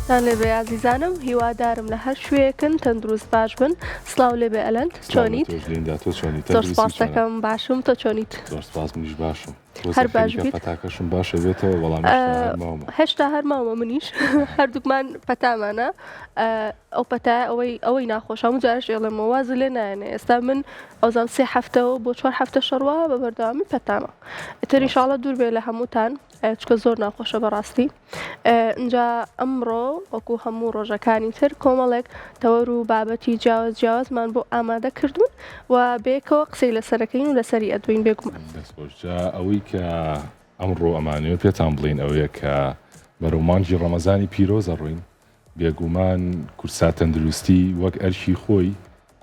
سڵاوتان لێبێ ئازیزانم هیوادارم لە هەر شوێیەکن تەندروست باش بن سڵاو لێبێ ئەلەند چۆنیت زۆر سپاس دەکەم باشم تۆ چۆنیت زۆر سپاس منیش باشم هەر باش بیت پەتاکەشم باشە بێتەوە بەڵام هێشتا هەر ماوە منیش هەردووکمان پەتامانە ئەو پەتای ئەوەی ئەوەی ناخۆش هەموو جارش ئێڵێمەوە واز لێ نایەنێ ئێستا من ئەوزان سێ هەفتەوە بۆ چوار هەفتە شەڕوە بە بەردەوامی پەتامە ئیتر ئیشاڵە دوور بێ لە هەمووتان چکە زۆر ناخۆشە بەڕاستی ئینجا ئەمڕۆ وەکو هەموو ڕۆژەکانی تر کۆمەڵێک تەوەر و بابەتی جیاواز جیاوازمان بۆ ئامادە کردوون و بەیەکەوە قسەی لەسەرەکەین و لەسەری ئەدوین بێگومان. دەست خۆش جا ئەوەی کە ئەمڕۆ ئەمانەوێ پێتان بڵێین ئەوەیە کە بەرەو مانگی ڕەمەزانی پیرۆز ئەڕۆین بێگومان کورسات تەندروستی وەک ئەرکی خۆی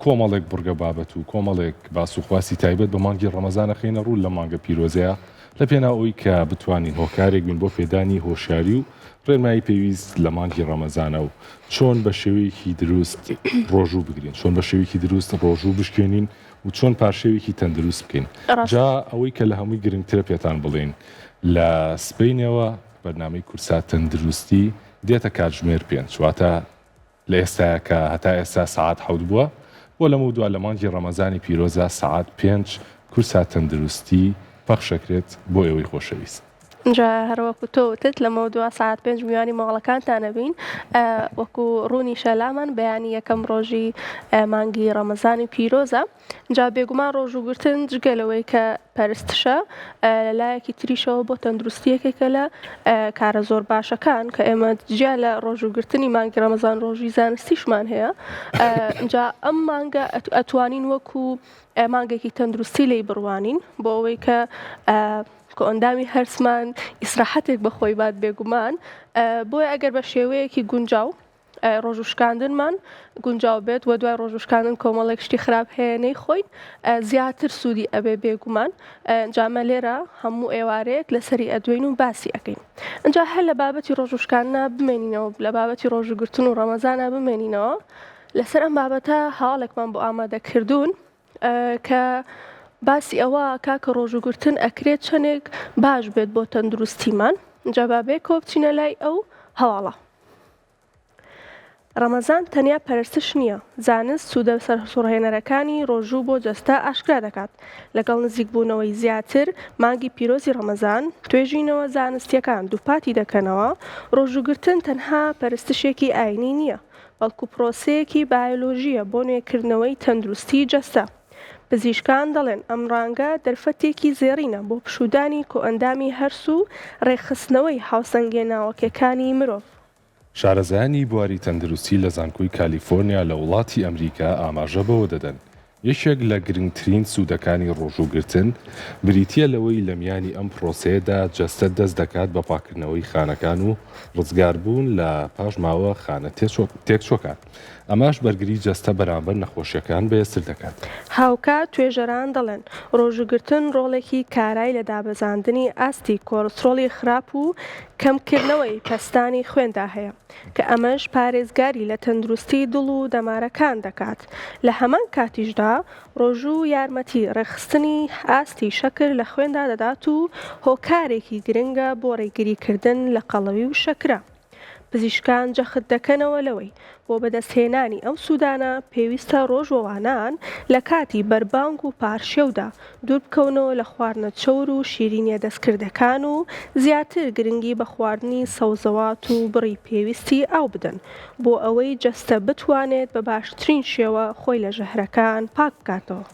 کۆمەڵێک بڕگە بابەت و کۆمەڵێک باس و خواسی تایبەت بە مانگی ڕەمەزان ئەخەینە ڕوو لەم مانگە پیرۆزەیا لە پێناو ئەوەی کە بتوانین هۆکارێک بین بۆ پێدانی هۆشیاری و ڕێنمایی پێویست لە مانگی ڕەمەزانە و چۆن بە شێوەیەکی دروست ڕۆژوو بگرین چۆن بە شێوەیەکی دروست ڕۆژوو بشکێنین و چۆن پارشێوێکی تەندروست بکەین جا ئەوەی کە لە هەمووی گرنگترە پێتان بڵێین لە سبەینێوە بەرنامەی کورسات تەندروستی دێتە کاتژمێر پێنج واتە لە ئێستایا کە هەتا ئێستا سەعات حەوت بووە، بۆ لەمەودوا لە مانگی ڕەمەزانی پیرۆزا سەعات پێنج کورسات تەندروستی پەخشەکرێت بۆ ئێوەی خۆشەویست. جا هەروەکو تۆ وتت لەمەودوا سەعات پێنج میوانی ماڵەکانتان ئەبین، وەکو ڕوونیشە لامان بەیانی یەکەم ڕۆژی مانگی ڕەمەزانی پیرۆزە. جا بێگومان ڕۆژووگرتن جگە لەوەی کە پەرستشە لە لایەکی تریشەوە بۆ تەندروستی یەکێکە لە کارە زۆر باشەکان کە ئێمە جیا لە ڕۆژووگرتنی مانگی ڕەمەزان ڕۆژی زانستیشمان هەیە جا ئەم مانگە ئەتوانین وەکو مانگێکی تەندروستی لی بڕوانین بۆ ئەوەی کە کۆئەندامی هەرسمان ئیسراحەتێک بەخۆی بات بێگومان بۆیە ئەگەر بە شێوەیەکی گونجاو ڕۆژووشکاندنمان گونجاو بێت و دوای ڕۆژووشکاندن کۆمەڵێک شتی خراپ هەیە نەیخۆین زیاتر سوودی ئەبێ بێگومان جامە لێرە هەموو ئێوارەیەک لەسەری ئەدوین و باسی ئەەکەین ئەجا هەر لە بابەتی ڕۆژوشکاننا بمێنینەوە لە بابەتی ڕۆژوگرتن و ڕەمەزانە بمێنینەوە لەسەر ئەم بابەتە هەواڵێکمان بۆ ئامادەکردوون کە باسی ئەوە کاکە ڕۆژوگرتن ئەکرێت چەندێک باش بێت بۆ تەندروستیمان جا با بێکەوە بچینە لای ئەو هەواڵە. ڕەمەزان تەنیا پەرستش نییە، زانست سوودە سەرسوڕهێنەرەکانی ڕۆژوو بۆ جەستە ئاشکرا دەکات. لەگەڵ نزیکبوونەوەی زیاتر مانگی پیرۆزی ڕەمەزان، توێژینەوە زانستییەکان دووپاتی دەکەنەوە، ڕۆژووگرتن تەنها پەرستشێکی ئایینی نییە، بەڵکو پرۆسەیەکی بایۆلۆژییە بۆ نوێکردنەوەی تەندروستیی جەستە. پزیشکان دەڵێن ئەم ڕانگە دەرفەتێکی زێڕینە بۆ پشوودانی کۆئەندامی هەرس و ڕێکخستنەوەی هاوسەنگییە ناوەکیەکانی مرۆڤ. شارەزایانی بواری تەندروستی لە زانکۆی کالیفۆرنیا لە وڵاتی ئەمریکا ئاماژە بەوە دەدەن، یەکێک لە گرنگترین سوودەکانی ڕۆژووگرتن بریتییە لەوەی لە میانی ئەم پرۆسەیەدا جەستە دەست دەکات بە پاککردنەوەی خانەکان و ڕزگاربوون لە پاشماوە خانە تێکچووەکان. ئەمەش بەرگری جەستە بەرامبەر نەخۆشیەکان بەهێزتر دەکات. هاوکات توێژەران دەڵێن، ڕۆژووگرتن ڕۆڵێکی کارای لە دابەزاندنی ئاستی کۆڵسترۆڵی خراپ و کەمکردنەوەی پەستانی خوێندا هەیە، کە ئەمەش پارێزگاری لە تەندروستی دڵ و دەمارەکان دەکات، لە هەمان کاتیشدا ڕۆژوو یارمەتی ڕێکخستنی ئاستی شەکر لە خوێندا دەدات و هۆکارێکی گرنگە بۆ ڕێگریکردن لە قەڵەوی و شەکرە. پزیشکان جەخت دەکەنەوە لەوەی، بۆ بەدەستهێنانی ئەو سوودانە پێویستە ڕۆژوەوانان لە کاتی بەربانگ و پارشێودا دووربکەونەوە لە خواردنە چەور و شیرینیە دەستکردەکان و زیاتر گرنگی بە خواردنی سەوزەوات و بڕی پێویستی ئاو بدەن بۆ ئەوەی جەستە بتوانێت بە باشترین شێوە خۆی لە ژەهرەکان پاکبکاتەوە.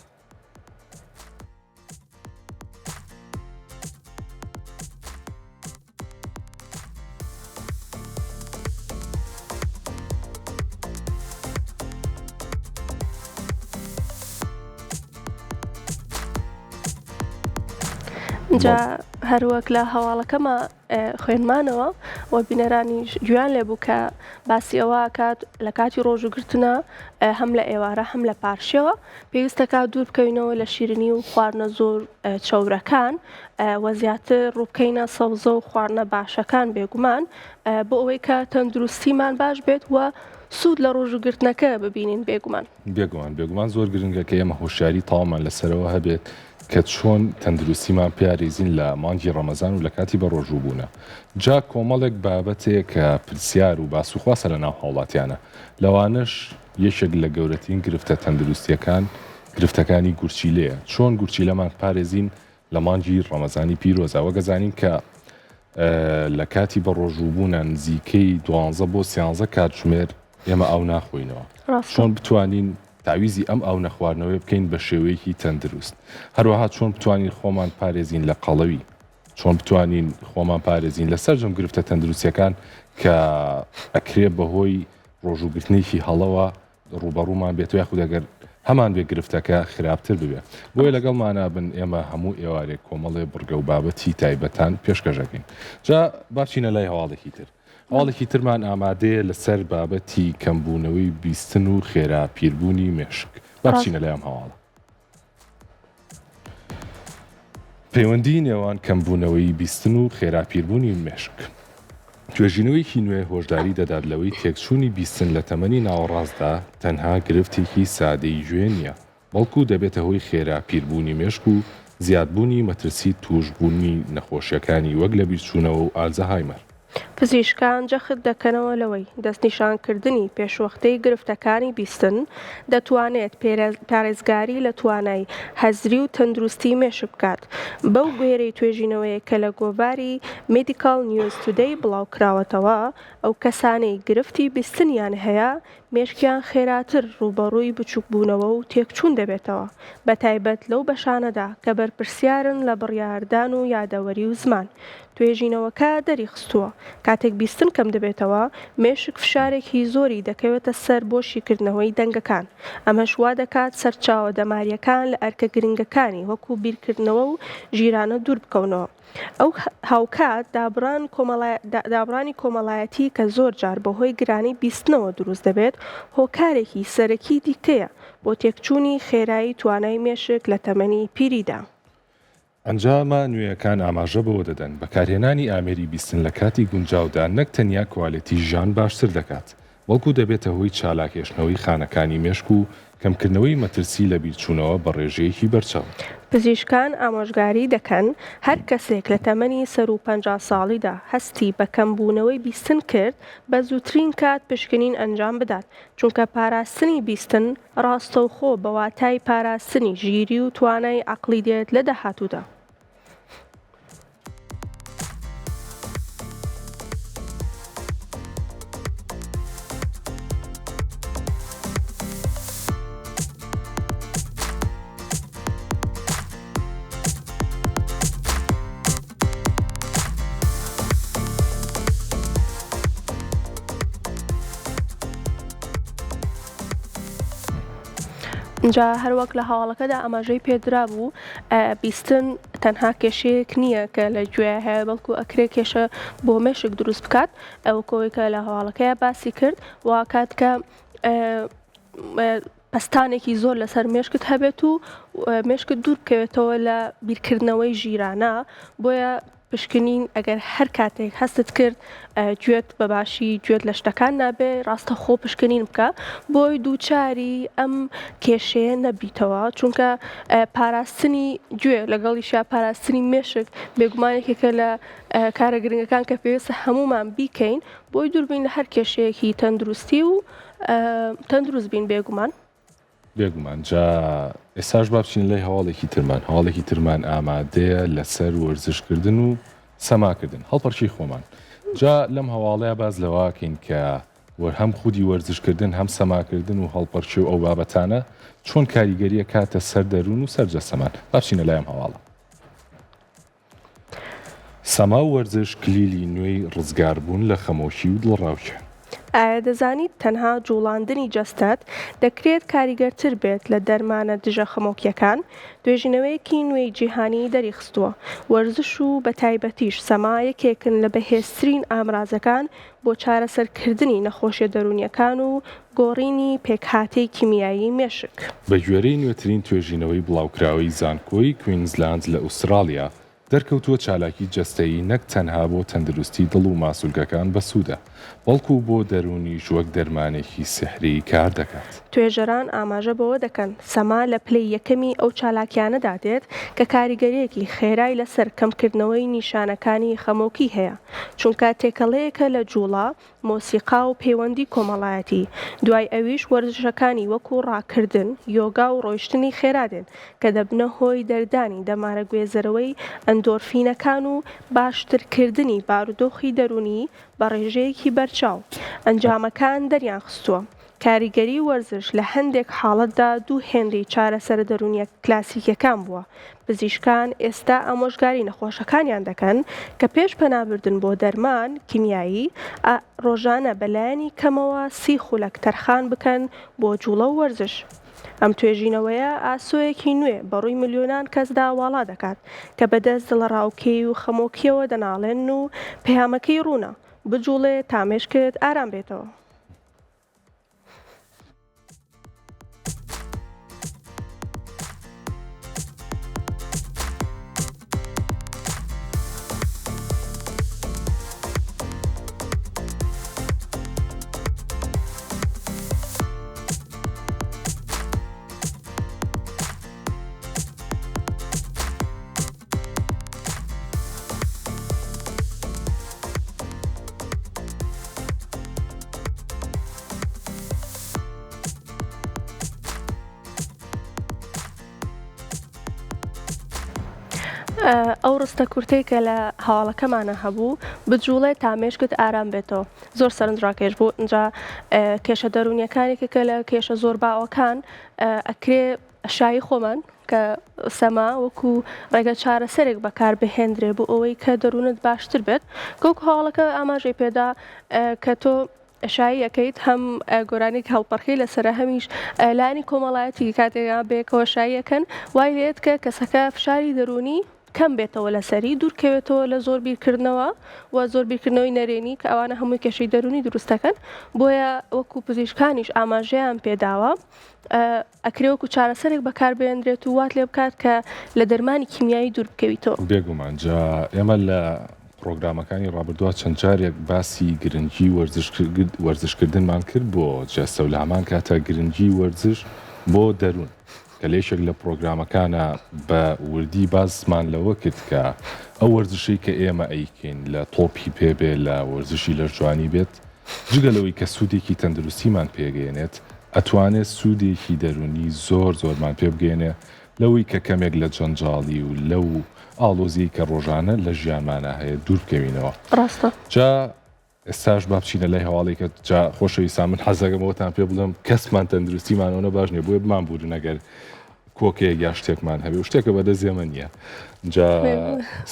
جا هەروەک لە هەواڵەکەمە خوێنمانەوە و بینەرانیش گوێیان لێ بوو کە باسی ئەوە کات لە کاتی ڕۆژوگرتنە هەم لە ئێوارە هەم لە پارشێوە پێویستە کات دوور بکەوینەوە لە شیرینی و خواردنە زۆر چەورەکان و زیاتر ڕووبکەینە سەوزە و خواردنە باشەکان بێگومان بۆ ئەوەی کە تەندروستیمان باش بێت و سوود لە ڕۆژوگرتنەکە ببینین بێگومان. بێگومان بێگومان زۆر گرنگە کە ئێمە هۆشیاری تەواومان لەسەرەوە هەبێت. کە چۆن تەندروستیمان پیارێزین لە مانگی ڕەمەزان و لە کاتی بەڕۆژوو بوونە. جا کۆمەڵێک بابەت هەیە کە پرسیار و باس و خواسە لە ناو هاوڵاتیانە. لەوانەش یەکێک لە گەورەترین گرفتە تەندروستیەکان گرفتەکانی گورچیلەیە. چۆن گورچیلەمان بپارێزین لە مانگی ڕەمەزانی پیرۆزا؟ وەک ئەزانین کە لە کاتی بەڕۆژووبوونە نزیکەی دوانزە بۆ سیانزە کاتژمێر ئێمە ئاو ناخۆینەوە. ڕاستە. چۆن بتوانین تەعویزی ئەم ئاو نەخواردنەوەیە بکەین بە شێوەیەکی تەندروست؟ هەروەها چۆن بتوانین خۆمان پارێزین لە قەڵەوی؟ چۆن بتوانین خۆمان پارێزین لە سەرجەم گرفتە تەندروستیەکان کە ئەکرێ بەهۆی ڕۆژووگرتنێکی هەڵەوە ڕووبەڕوومان بێتەوە یاخود ئەگەر هەمان بێ گرفتەکە خراپتر ببێ. بۆیە لەگەڵمانا بن ئێمە هەموو ئێوارێک کۆمەڵێ بڕگە و بابەتی تایبەتان پێشکەش ئەکەین. جا با بچینە لای هەواڵێکی تر. هەواڵێکی ترمان ئامادەیە لەسەر بابەتی کەمبوونەوەی بیستن و خێرا پیربوونی مێشک. با بچینە لای ئەم هەواڵە. پەیوەندی نێوان کەمبوونەوەی بیستن و خێرا پیربوونی مێشک. توێژینەوەیەکی نوێ هۆشداری دەدات لەوەی تێکچوونی بیستن لە تەمەنی ناوەڕاستدا تەنها گرفتێکی سادەی گوێ نییە، بەڵکو دەبێتە هۆی خێرا پیربوونی مێشک و زیادبوونی مەترسی تووشبوونی نەخۆشییەکانی وەک لەبیرچوونەوە و ئالزەهایمەر. پزیشکان جەخت دەکەنەوە لەوەی دەستنیشانکردنی پێشوەختەی گرفتەکانی بیستن دەتوانێت پارێزگاری لە توانای هزری و تەندروستی مێشک بکات. بەو گوێرەی توێژینەوەیەک کە لە گۆڤاری Medical News Today بڵاوکراوەتەوە، ئەو کەسانەی گرفتی بیستنیان هەیە مێشکیان خێراتر ڕووبەڕووی بچووکبوونەوە و تێکچوون دەبێتەوە، بەتایبەت لەو بەشانەدا کە بەرپرسیارن لە بڕیاردان و یادەوەری و زمان. توێژینەوەکە دەریخستووە، کاتێک بیستن کەمدەبێتەوە، مێشک فشارێکی زۆری دەکەوێتە سەر بۆ شیکردنەوەی دەنگەکان، ئەمەش وادەکات سەرچاوە دەمارییەکان لە ئەرکە گرنگەکانی وەکو بیرکردنەوە و ژیرانە دووربکەونەوە. ئەو هاوکات دابڕان دابڕانی کۆمەڵایەتی کە زۆرجار بەهۆی گرانی بیستنەوە دروست دەبێت، هۆکارێکی سەرەکی دیکەیە بۆ تێکچوونی خێرایی توانای مێشک لە تەمەنی پیریدا. ئەنجامە نوێیەکان ئاماژە بەوە دەدەن، بەکارهێنانی ئامێری بیستن لە کاتی گونجاودا نەک تەنیا کوالێتی ژیان باشتر دەکات، بەڵکو دەبێتە هۆی چالاکهێشتنەوەی خانەکانی مێشک و کەمکردنەوەی مەترسی لەبیرچوونەوە بە ڕێژەیەکی بەرچاو. پزیشکان ئامۆژگاری دەکەن، هەر کەسێک لە تەمەنی سەروو 50 ساڵیدا هەستی بە کەمبوونەوەی بیستن کرد، بە زووترین کات پشکنین ئەنجام بدات، چونکە پاراستنی بیستن ڕاستەوخۆ بە واتای پاراستنی ژیری و توانای عەقڵی دێت لە داهاتوودا. جا هەروەک لە هەواڵەکەدا ئاماژەی پێدرابوو بیستن تەنها کێشەیەک نییە کە لە گوێ هەیە بەڵکو ئەکرێ کێشە بۆ مێشک دروست بکات ئەو کۆی کە لە هەواڵەکەی باسی کرد واکات کە پەستانێکی زۆر لەسەر مێشکت هەبێت و مێشکت دوور بکەوێتەوە لە بیرکردنەوەی ژیرانە بۆیە پشکنین ئەگەر هەر کاتێک هەستت کرد گوێت بە باشی گوێت لە شتەکان نابێ ڕاستە خۆ پشکنین بکە بۆی دووچاری ئەم کێشەیە نەبیتەوە چونکە پاراستنی گوێ لەگەڵیشیا پاراستنی مێشک بێگومان یەکێکە لە کارە گرنگەکان کە پێویستە هەمومان بیکەین بۆی دووربین لە هەر کێشەیەکی تەندروستی و تەندروست بین بێگومان. بێگومان جا ئێستاش با بچینە لای هەواڵێکی ترمان هەواڵێکی ترمان ئامادەیە لەسەر وەرزشکردن و سەماکردن هەڵپەڕکێی خۆمان جا لەم هەواڵەیا باس لەوەکەین کە هەم خودی وەرزشکردن هەم سەماکردن و هەڵپەڕکێ و ئەو بابەتانە چۆن کاریگەریە کاتە سەر دەروون و سەر جەستەمان با بچینە لای ئەم هەواڵە. سەما و وەرزش کلیلی نوێی ڕزگاربوون لە خەمۆکی و دڵەڕاوکێن. ئایا دەزانیت تەنها جوڵاندنی جەستەت دەکرێت کاریگەرتر بێت لە دەرمانە دژە خەمۆکییەکان؟ توێژینەوەیەکی نوێی جیهانی دەریخستووە، وەرزش و بەتایبەتیش سەما یەکێکن لە بەهێزترین ئامرازەکان بۆ چارەسەرکردنی نەخۆشیە دەروونییەکان و گۆڕینی پێکهاتەی کیمیایی مێشک. بەگوێرەی نوێترین توێژینەوەی بڵاوکراوەی زانکۆی کوینزلاند لە ئوستراڵیا، دەرکەوتووە چالاکی جەستەیی نەک تەنها بۆ تەندروستی دڵ و ماسولکەکان بەسوودە، بەڵکو بۆ دەروونیش وەک دەرمانێکی سیحری کار دەکات. توێژەران ئاماژە بەوە دەکەن، سەما لە پلەی یەکەمی ئەو چالاکیانەدا دێت کە کاریگەرییەکی خێرای لەسەر کەمکردنەوەی نیشانەکانی خەمۆکی هەیە، چونکە تێکەڵەیەکە لە جووڵە، مۆسیقا و پەیوەندی کۆمەڵایەتی، دوای ئەویش وەرزشەکانی وەکو ڕاکردن، یۆگا و ڕۆیشتنی خێرا دێن کە دەبنە هۆی دەردانی دەمارەگوێزەرەوەی ئەندۆرفینەکان و باشترکردنی بارودۆخی دەروونی بە ڕێژەیەکی بەرچاو. ئەنجامەکان دەریانخستووە کاریگەری وەرزش لە هەندێک حاڵەتدا دوو هێندەی چارەسەرە دەروونییە کلاسیکییەکان بووە، پزیشکان ئێستا ئامۆژگاری نەخۆشەکانیان دەکەن کە پێش پەنابردن بۆ دەرمان کیمیایی، ڕۆژانە بە لایەنی کەمەوە 30 خولەک تەرخان بکەن بۆ جوڵە و وەرزش. ئەم توێژینەوەیە ئاسۆیەکی نوێ بە ڕووی ملیۆنان کەسدا واڵا دەکات کە بەدەست دڵەڕاوکێی و خەمۆکییەوە دەناڵێنن و پەیامەکەی ڕوونە، بجوڵێ تا مێشکت ئارام بێتەوە. ئەو ڕستە کورتەی کە لە هەواڵەکەمانە هەبوو بجوڵێ تا مێشکت ئارام بێتەوە زۆر سەرنجڕاکێش بوو اینجا کێشە دەروونیەکانێکە کە لە کێشە زۆر باوەکان ئەکرێ شایی خۆمان کە سەما وەکو ڕێگە چارەسەرێک بەکار بهێندرێ بۆ ئەوەی کە دەروونت باشتر بێت کەوک هەواڵەکە ئاماژەی پێدا کە تۆ شایی ئەکەیت هەم گۆرانیک هەڵپەڕکەی لەسەرە هەمیش لایەنی کۆمەڵایەتی کاتێک بەیەکەوە شایی ئەکەن وای لێت کە کەسەکە فشاری دەروونی کەم بێتەوە لەسەری دوورکەوێتەوە لە زۆر بیرکردنەوە و زۆر بیرکردنەوەی نەرێنی کە ئەوانە هەمووی کێشەی دەروونی دروست دەکەن بۆیە وەکو پزیشکانیش ئاماژەیان پێداوە ئەکرێ وەکو چارەسەرێک بەکاربهێنرێت و وات لێ بکات کە لە دەرمانی کیمیایی دوور بکەویتەوە. بێگومان جا ئێمە لە پڕۆگرامەکانی ڕابردووە چەند جارێک باسی گرنگی وەرزشکردنمان کرد بۆ جەستە و لە هەمان کاتا گرنگی وەرزش بۆ دەروون کە لە یەکێک لە پڕۆگرامەکانا بە وردی باسمان لەوە کرد کە ئەو وەرزشەی کە ئێمە ئەیکەین لە تۆپی پێ بێ لە وەرزشی لەشجوانی بێت جگە لەوەی کە سوودێکی تەندروستیمان پێگەیەنێت ئەتوانێ سوودێکی دەروونی زۆر زۆرمان پێ بگەیەنێ لەوەی کە کەمێک لە جەنجاڵی و لەو ئاڵۆزیەی کە ڕۆژانە لە ژیانمانا هەیە دوور بکەوینەوە. ڕاستە. جا ئێستاش با بچینە لای هەواڵێکە جا خۆشەویستان من حەزەکەم ئەوەتان پێ بڵێم کەسمان تەندروستیمان ئەونە باش نیە بۆیە بمانبورن ئەگەر کۆکەیەک یا شتێکمان هەبێ و شتێکە بەدەست ئێمە نییە جا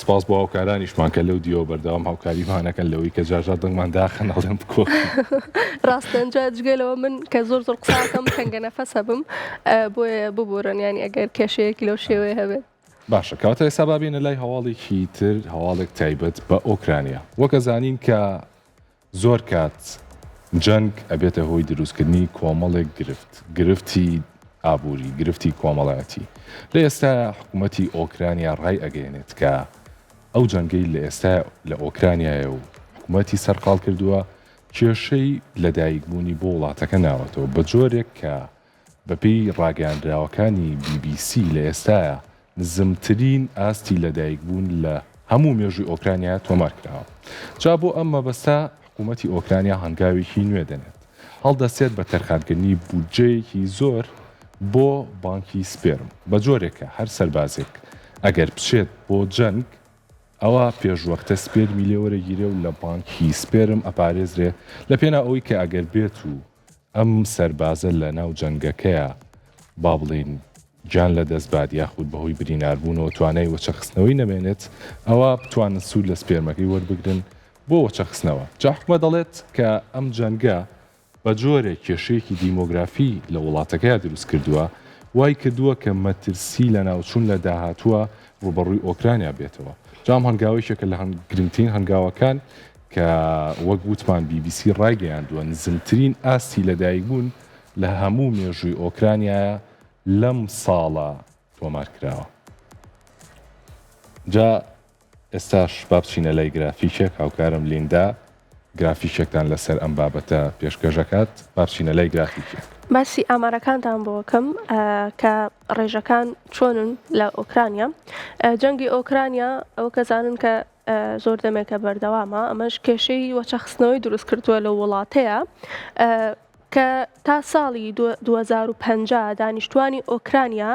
سپاس بۆ هاوکارانیشمان کە لەو دیەوە بەردەوام هاوکاریمانەکەن لەوەی کە جارجار دەنگمان داخەن ئەڵێن بکۆ ڕاستە جا جگە لەوە من کە زۆر زۆر قساکەم تەنگە نەفەسە بم بۆیە ببورن یانی ئەگەر کێشەیەکی لەو شێوەیە هەبێت. باشە کەواتە ئێستا با بێینە لای هەواڵێکی تر هەواڵێک تایبەت بە ئۆکرانیا وەک ئەزانین کە زۆر کات جەنگ ئەبێتە هۆی دروستکردنی کۆمەڵێک گرفت، گرفتی ئابووری، گرفتی کۆمەڵایەتی. لە ئێستایا حکوومەتی ئۆکرانیا ڕایئەگەیەنێت کە ئەو جەنگەی لە ئێستایا لە ئۆکرانیایە و حکوومەتی سەرقاڵ کردووە، کێشەی لەدایکبوونی بۆ وڵاتەکە ناوەتەوە، بە جۆرێک کە بەپێی ڕاگەیاندراوەکانی بی بی سی لە ئێستایا نزمترین ئاستی لەدایکبوون لە هەموو مێژووی ئۆکرانیا تۆمار کراوە. جا بۆ ئەم مەبەستە حکوومەتی ئۆکرانیا هەنگاوێکی نوێ دەنێت، هەڵدەستێت بە تەرخانکردنی بودجەیەکی زۆر بۆ بانکی سپێرم، بە جۆرێک کە هەر سەربازێک ئەگەر بچێت بۆ جەنگ، ئەوا پێشوەختە سپێرمی لێ وەرەگیرێ و لە بانکی سپێرم ئەپارێزرێ، لە پێناو ئەوەی کە ئەگەر بێت و ئەم سەربازە لە ناو جەنگەکەیا با بڵێین گیان لە دەست بات یاخود بەهۆی بریناربوونەوە توانای وەچەخستنەوەی نەمێنێت ئەوا بتوانن سوود لە سپێرمەکەی وەربگرن بۆ وەچەخستنەوە. جا حکومەت دەڵێت کە ئەم جەنگە بە جۆرێک کێشەیەکی دیمۆگرافی لە وڵاتەکەیا دروست کردووە وای کردووە کە مەترسی لەناوچوون لە داهاتووە ڕووبەڕووی ئۆکرانیا بێتەوە. جا ئەم هەنگاوە یەکێکە لە گرنگترین هەنگاوەکان کە وەک وتمان بی بی سی ڕایگەیاندووە نزمترین ئاستی لەدایکبوون لە هەموو مێژووی ئۆکرانیایە لەم ساڵە تۆمار کراوە. جا. ئێستاش با بچینە لای گرافیکێک، هاوکارم لیندا گرافیکێکتان لەسەر ئەم بابەتە پێشکەش ئەکات، با بچینە لای گرافیکێک. باسی ئامارەکانتان بۆ ئەکەم کە ڕێژەکان چۆنن لە ئۆکرانیا. جەنگی ئۆکرانیا ئەوە کەزانن کە زۆر دەمێکە بەردەوامە، ئەمەش کێشەی وەچەخستنەوەی دروست کردووە لەو وڵاتەیە کە تا ساڵی 2050 دانیشتوانی ئۆکرانیا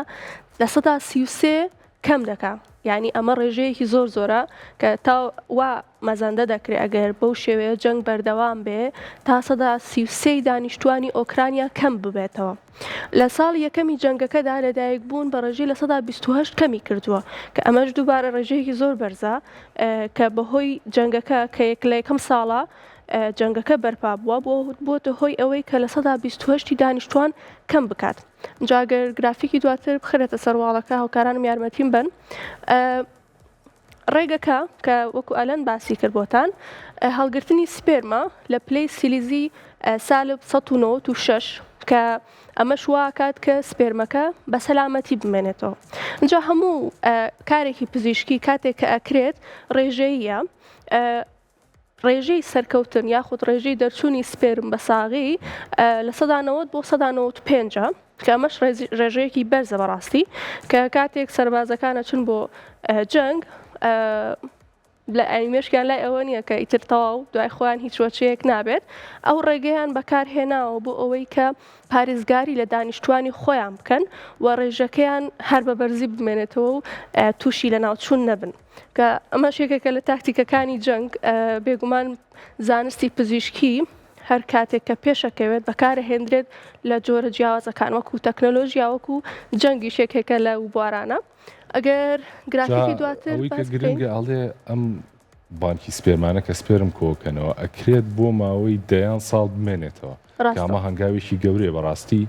33% کەم دەکا یانی ئەمە ڕێژەیەکی زۆر زۆرە کە تا وا مەزەندە دەکرێ ئەگەر بەو شێوەیە جەنگ بەردەوام بێ تا 33% دانیشتوانی ئۆکرانیا کەم ببێتەوە. لە ساڵی یەکەمی جەنگەکەدا لەدایکبوون بە ڕێژەی 28% کەمی کردووە کە ئەمەش دووبارە ڕێژەیەکی زۆر بەرزە کە بەهۆی جەنگەکە کە یەک لە یەکەم ساڵە جەنگەکە بەرپا بووە بۆ بۆتە هۆی ئەوەی کە 28% ی دانیشتوان کەم بکات. جا گەر گرافیکی دواتر بخرێتە سەر واڵەکە هاوکارانم یارمەتیم بن ڕێگەکە کە وەکو ئەلەن باسی کرد بۆتان هەڵگرتنی سپێرمە لە پلەی سیلیزی سالب 1996 کە ئەمەش واکات کە سپێرمەکە بە سەلامەتی بمێنێتەوە اینجا هەموو کارێکی پزیشکی کاتێک کە ئەکرێت ڕێژەیە ڕێژەی سەرکەوتن یاخود ڕێژەی دەرچوونی سپێرم بە ساغی 90% بۆ 95% ە کە ئەمەش ڕێژەیەکی بەرزە بەڕاستی کە کاتێک سەربازەکان ئەچن بۆ جەنگ لە ئەنیمێشکیان لای ئەوە نییە کە ئیتر تەواو دوای خۆیان هیچ وەچەیەک نابێت ئەو ڕێگەیان بەکارهێناوە بۆ ئەوەی کە پارێزگاری لە دانیشتوانی خۆیان بکەن و ڕێژەکەیان هەر بە بەرزی بمێنێتەوە و تووشی لەناوچوون نەبن. کە ئەمەش یەکێکە لە تاکتیکەکانی جەنگ، بێگومان زانستی پزیشکی هەر کاتێک کە پێشەکەوێت بەکارەهێندرێت لە جۆرە جیاوازەکان وەکو تەکنەلۆژیا وەکو جەنگیش یەکێکە لەو بوارانە ئەگەر گرافیکی دواتر ئەوەی کە گرنگە ئەڵێ ئەم بانکی سپێرمانە کە سپێرم کۆکەنەوە ئەکرێت بۆ ماوەی دەیان ساڵ بمێنێتەوە کامە هەنگاوێکی گەورەیە بەڕاستی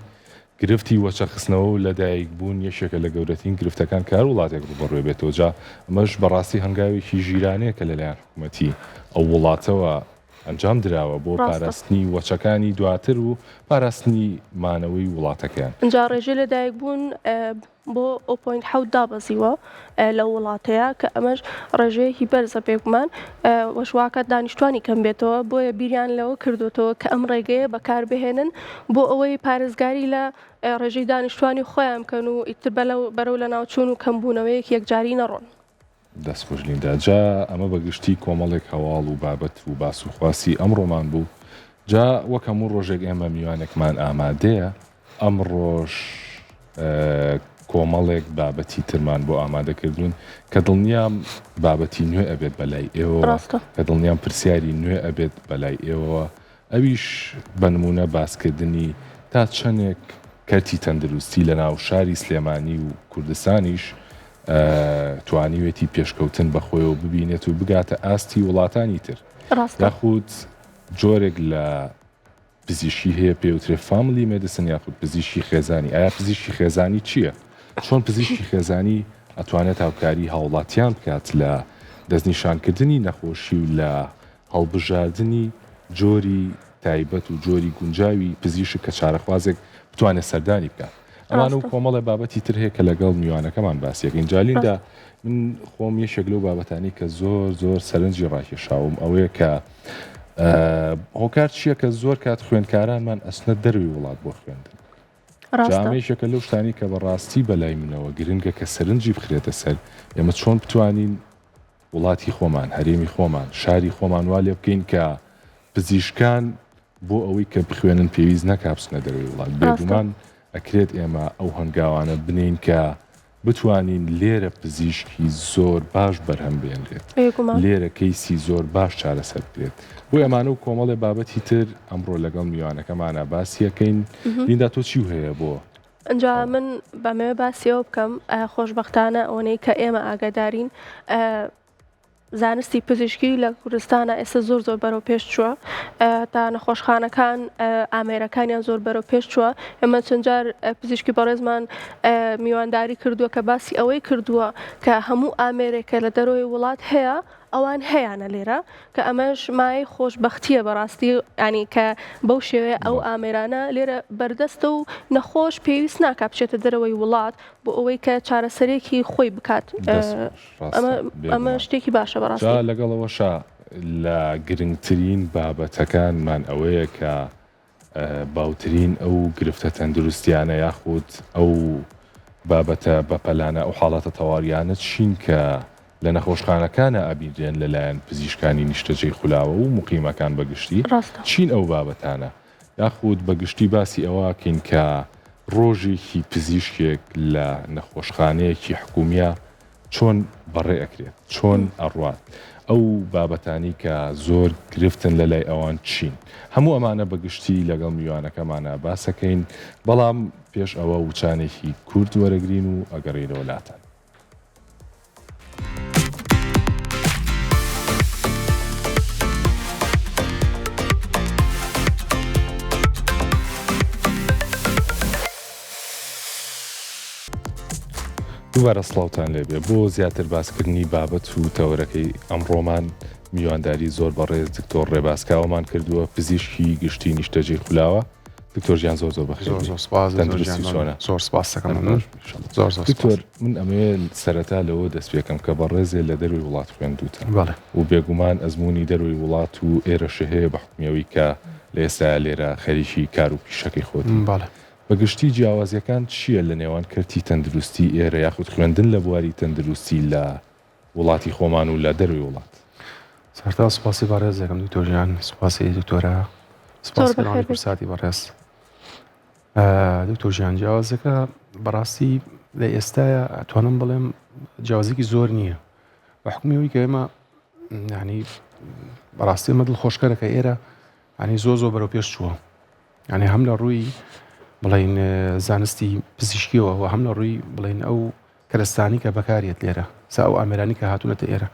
گرفتی وەچەخستنەوە و لەدایکبوون یەکێکە لە گەورەترین گرفتەکان کە هەر وڵاتێک ڕووبەڕووی بێتەوە، جا ئەمەش بەڕاستی هەنگاوێکی ژیرانەیە کە لەلایەن حکومەتی ئەو وڵاتەوە ئەنجام دراوە بۆ پاراستنی وەچەکانی دواتر و پاراستنی مانەوەی وڵاتەکەیان. ئینجا ڕێژەی لەدایکبوون بۆ ئۆ پۆینت حەوت دابەزیوە لەو وڵاتەیە کە ئەمەش ڕێژەیەکی بەرزە بێگومان وەش واکات دانیشتوانی کەم بێتەوە بۆیە بیریان لەوە کردوتەوە کە ئەم ڕێگەیە بەکاربهێنن بۆ ئەوەی پارێزگاری لە ڕێژەی دانیشتوانی خۆیان بکەن و ئیتر بەرەو لەناوچوون و کەمبوونەوەیەکی یەکجاری نەڕۆن. دەست خۆش لیندا جا ئەمە بە گشتی کۆمەڵێک هەواڵ و بابەت و باس و خواسی ئەمڕۆمان بوو جا وەک هەموو ڕۆژێک ئێمە میوانێکمان ئامادەیە ئەمڕۆش کۆمەڵێک بابەتی ترمان بۆ ئامادە کردوون کە دڵنیام بابەتی نوێ ئەبێت بەلای ئێوە کە دڵنیام پرسیاری نوێ ئەبێت بەلای ئێوەوە ئەویش بە نموونە باسکردنی تا چەندێک کەرتی تەندروستی لە ناو شاری سلێمانی و کوردستانیش توانیوێتی پێشکەوتن بە خۆیەوە ببینێت و بگاتە ئاستی وڵاتانی تر یاخود جۆرێک لە پزیشکی هەیە پێوترێ family medicine یاخود پزیشکی خێزانی ئایا پزیشکی خێزانی چییە؟ چۆن پزیشکی خێزانی ئەتوانێت هاوکاری هاوڵاتیان بکات لە دەستنیشانکردنی نەخۆشی و لە هەڵبژاردنی جۆری تایبەت و جۆری گونجاوی پزیشک کە چارەخوازێک بتوانێت سەردانی بکات. ئەمانە و کۆمەڵێ بابەتی تر هەیە کە لەگەڵ میوانەکەمان باسی ئەکەین. جا لیندا من خۆم یەکێک لەو بابەتانەی کە زۆر زۆر سەرنجی ڕاکێشاوم ئەوەیە کە هۆکار چییە کە زۆر کات خوێندکارانمان ئەچنە دەروی وڵات بۆ خوێندن. جا ئەمە یەکێکە لەو شتانەی کە بەڕاستی بەلای منەوە گرنگە کە سەرنجی بخرێتە سەر ئێمە چۆن بتوانین وڵاتی خۆمان، هەرێمی خۆمان، شاری خۆمان وا لێ بکەین کە پزیشکان بۆ ئەوەی کە بخوێنن پێویست نەکا بچنە دەرەوەی وڵات. بێگومان ئەکرێت ئێمە ئەو هەنگاوانە بنێین کە بتوانین لێرە پزیشکی زۆر باش بەرهەم بێنرێت، لێرە کەیسی زۆر باش چارەسەر بکرێت. بۆ ئەمانە و کۆمەڵێ بابەتی تر ئەمڕۆ لەگەڵ میوانەکەمانا باسی ئەکەین. لیندا تۆ چیو هەیە بۆ ئینجا من بەمەوێ باسی ئەوە بکەم خۆشبەختانە ئەوەنەی کە ئێمە ئاگادارین زانستی پزیشکی لە کوردستانە ئێستا زۆر زۆر بەرەو پێش چووە تا نەخۆشخانەکان ئامێرەکانیان زۆر بەرەو پێش چووە ئێمە چەندجار پزیشکی بەڕێزمان میوانداری کردووە کە باسی ئەوەی کردووە کە هەموو ئامێرێک کە لە دەرەوەی وڵات هەیە. ئەوان هەیانە لێرە کە ئەمەش مایەی خۆشبەختییە بەڕاستی یانی کە بەو شێوەیە ئەو ئامێرانە لێرە بەردەستە و نەخۆش پێویست ناکا بچێتە دەرەوەی وڵات بۆ ئەوەی کە چارەسەرێکی خۆی بکات ئەمە ئەمە شتێکی باشە بەڕاستی. جا لەگەڵ ئەوەشا لە گرنگترین بابەتەکانمان ئەوەیە کە باوترین ئەو گرفتە تەندروستیانە یاخود ئەو بابەتە بەپەلانە ئەو حاڵەتە تەواریانە چین کە لە نەخۆشخانەکانا ئەبینرێن لەلایەن پزیشکانی نیشتەجێی خولاوە و موقیمەکان بە گشتی ڕاستە. چین ئەو بابەتانە یاخود بە گشتی باسی ئەوە ئەکەین کە ڕۆژێکی پزیشکێک لە نەخۆشخانەیەکی حکومیە چۆن بەڕێ ئەکرێت چۆن ئەڕوات ئەو بابەتانی کە زۆر گرفتن لە لای ئەوان چین هەموو ئەمانە بە گشتی لەگەڵ میوانەکەمانا باسەکەین بەڵام پێش ئەوە وچانێکی کورت وەرەگرین و ئەگەڕێینەوە لاتان. دووبارە سڵاوتان لێبێ بۆ زیاتر باسکردنی بابەت و تەوەرەکەی ئەمڕۆمان میوانداری زۆر بەڕێز دکتۆر ڕێباز کاوەمان کردووە پزیشکی گشتی نیشتەجێی خولاوە دکتۆر گیان زۆر زۆر بەخێر زۆر زۆر سپاس تەندروستی چۆنە؟ زۆر سپاس دەکەم مەمنون زۆر زۆر دکتۆر من ئەمەوێ سەرەتا لەوە دەست پێکەم کە بەڕێزێ لە دەروی وڵات خوێندوتە بەڵێ و بێگومان ئەزموونی دەروی وڵات و ئێرەشە هەیە بە حوکمی ئەوەی کە لە ئێستایا لێرە خەریکی کار و پیشەکەی خۆتی بەڵێ بە گشتی جیاوازیەکان چییە لە نێوان کەرتی تەندروستی ئێرە یاخود خوێندن لە بواری تەندروستی لە وڵاتی خۆمان و لە دەروی وڵات؟ سەرەتا سوپاسی بەڕێز دەکەم دکتۆر گیان، سوپاسی دکتۆرە، سوپاس کەناڵی کوردساتی بەڕێز. دکتۆر گیان جیاوازەکە بەڕاستی لە ئێستایا ئەتوانم بڵێم جیاوازێکی زۆر نییە بە حکومی ئەوەی کە ئێمە ینی بەڕاستی ئەمە دڵخۆشکەرە کە ئێرە ینی زۆر زۆر بەرەو پێش چووە یعنی هەم لە ڕووی بڵین زانستی پزیشکیەوە و هەم لە ڕووی بڵین ئەو کەرەستانی کە بەکاریەت لێرە سا ئەو ئامێرانی کە هاتوونەتە ئێرە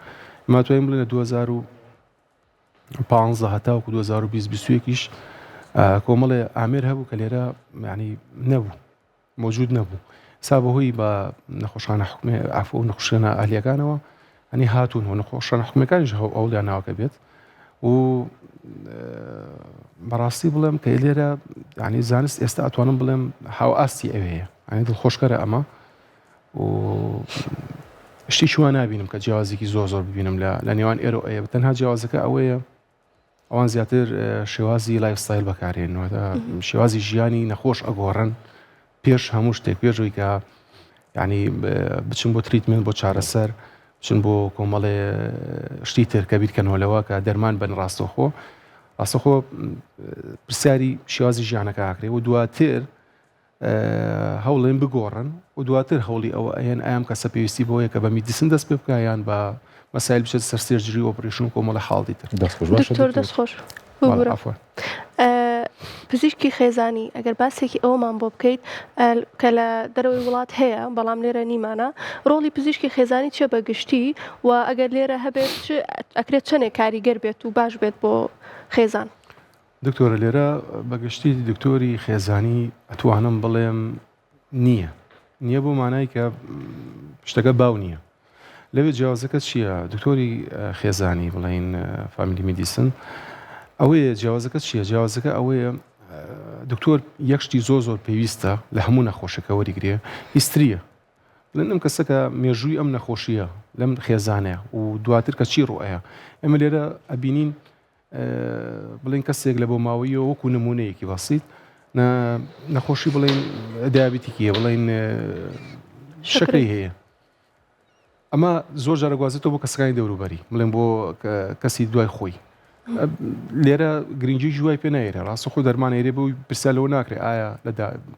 ئێمە توانین بڵێن لە 2015 هەتاوەکو 2021 یش کۆمەڵێ ئامێر هەبوو کە لێرە ینی نەبوو موجود نەبوو سا بەهۆی بە نەخۆشخانە حکومێ ئافۆ و نەخۆشخانە ئەهلیەکانەوە ئەنی هاتوون و نەخۆشخانە حکومەکانیش هەو ئەولیان ناوەکە بێت و بەڕاستی بڵێم کە لێرە ینی زانست ئێستا ئەتوانم بڵێم هاو ئاستی ئەوەیە ئەنی دڵخۆشکەرە ئەمە و شتێکی وا نابینم کە جیاوازێکی زۆر زۆر ببینم لە لە نێوان ئێرە و ئەوێ تەنها جیاوازەکە ئەوەیە ئەوان زیاتر شێوازی lifestyle بەکارێن واتە شێوازی ژیانی نەخۆش ئەگۆڕن پێش هەموو شتێک پێشەوەی کە ینی بچن بۆ treatment بۆ چارەسەر بچن بۆ کۆمەڵێ شتی تر کە بیرکەنەوە لەوە کە دەرمان بن ڕاستەخۆ ڕاستەخۆ پرسیاری شێوازی ژیانەکە ئاکرێ و دواتر هەوڵێن بگۆڕن و دواتر هەوڵی ئەوە ئەیەن ئایا ئەم کەسە پێویستی بەوەیە کە بە medicine دەست پێ بکا یان بە مەسایل بچێتە سەر surgery و operation و کۆمەڵە حاڵەتی تر. دەست خۆش باشە دکتۆر دەست خۆش ببورە پزیشکی خێزانی ئەگەر باسێکی ئەوەمان بۆ بکەیت کە لە دەرەوەی وڵات هەیە بەڵام لێرە نیمانە ڕۆڵی پزیشکی خێزانی چیە بە گشتی و ئەگەر لێرە هەبێت ئەکرێت چەندێک کاریگەر بێت و باش بێت بۆ خێزان؟ دکتۆرە لێرە بە گشتی دکتۆری خێزانی ئەتوانم بڵێم نییە نییە بۆ مانای کە شتەکە باو نییە لەوێ جیاوازەکە چییە دکتۆری خێزانی بڵین family medicine ئەوەیە جیاوازەکە چییە جیاوازەکە ئەوەیە دکتۆر یەک شتی زۆر زۆر پێویستە لە هەموو نەخۆشەکە وەریگرێ history یە بڵێن ئەم کەسە کە مێژووی ئەم نەخۆشیە لەم خێزانەیە و دواتر کە چی ڕوئەیە ئێمە لێرە ئەبینین بڵێن کەسێک لە بۆ ماوەیەوە وەکو نمونەیەکی بەسیت نەخۆشی بڵێن diabetic ی بڵێن شەکرەی هەیە ئەمە زۆر جارە گوازێتەوە بۆ کەسەکانی دەوروبەری بڵێن بۆ کەسی دوای خۆی لێرە گرنگی جوای پێ نایرە ڕاستە خۆ دەرمان ئێرێ بۆ پرسیار لەوە ناکرێت ئایا لە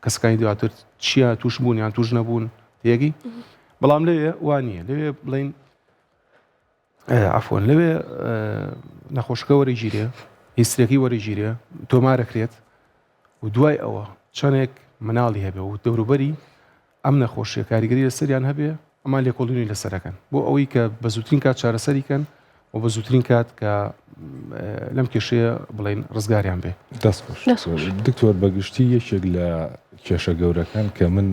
کەسەکانی دواتر چییە توش بوون یان توش نەبوون تێگەی بەڵام لەوێ وانە لەوێ بڵین عەفوەن لەوێ نەخۆشەکە وەرەگیرێ history ەکەی وەرەگیرێ تۆمارەکرێت و دوای ئەوە چەندێک مناڵی هەبێ و دەوروبەری ئەم نەخۆشیە کاریگەری لەسەریان هەبێ ئەمان لێکۆڵینی لەسەرەکەن بۆ ئەوەی کە بە زووترین کات چارەسەری کەن و بە زووترین کات کە لەم کێشەیە بڵین ڕزگاریان بێ. دەست خۆش دکتۆر بەگشتی یەکێک لە کێشە گەورەکان کە من.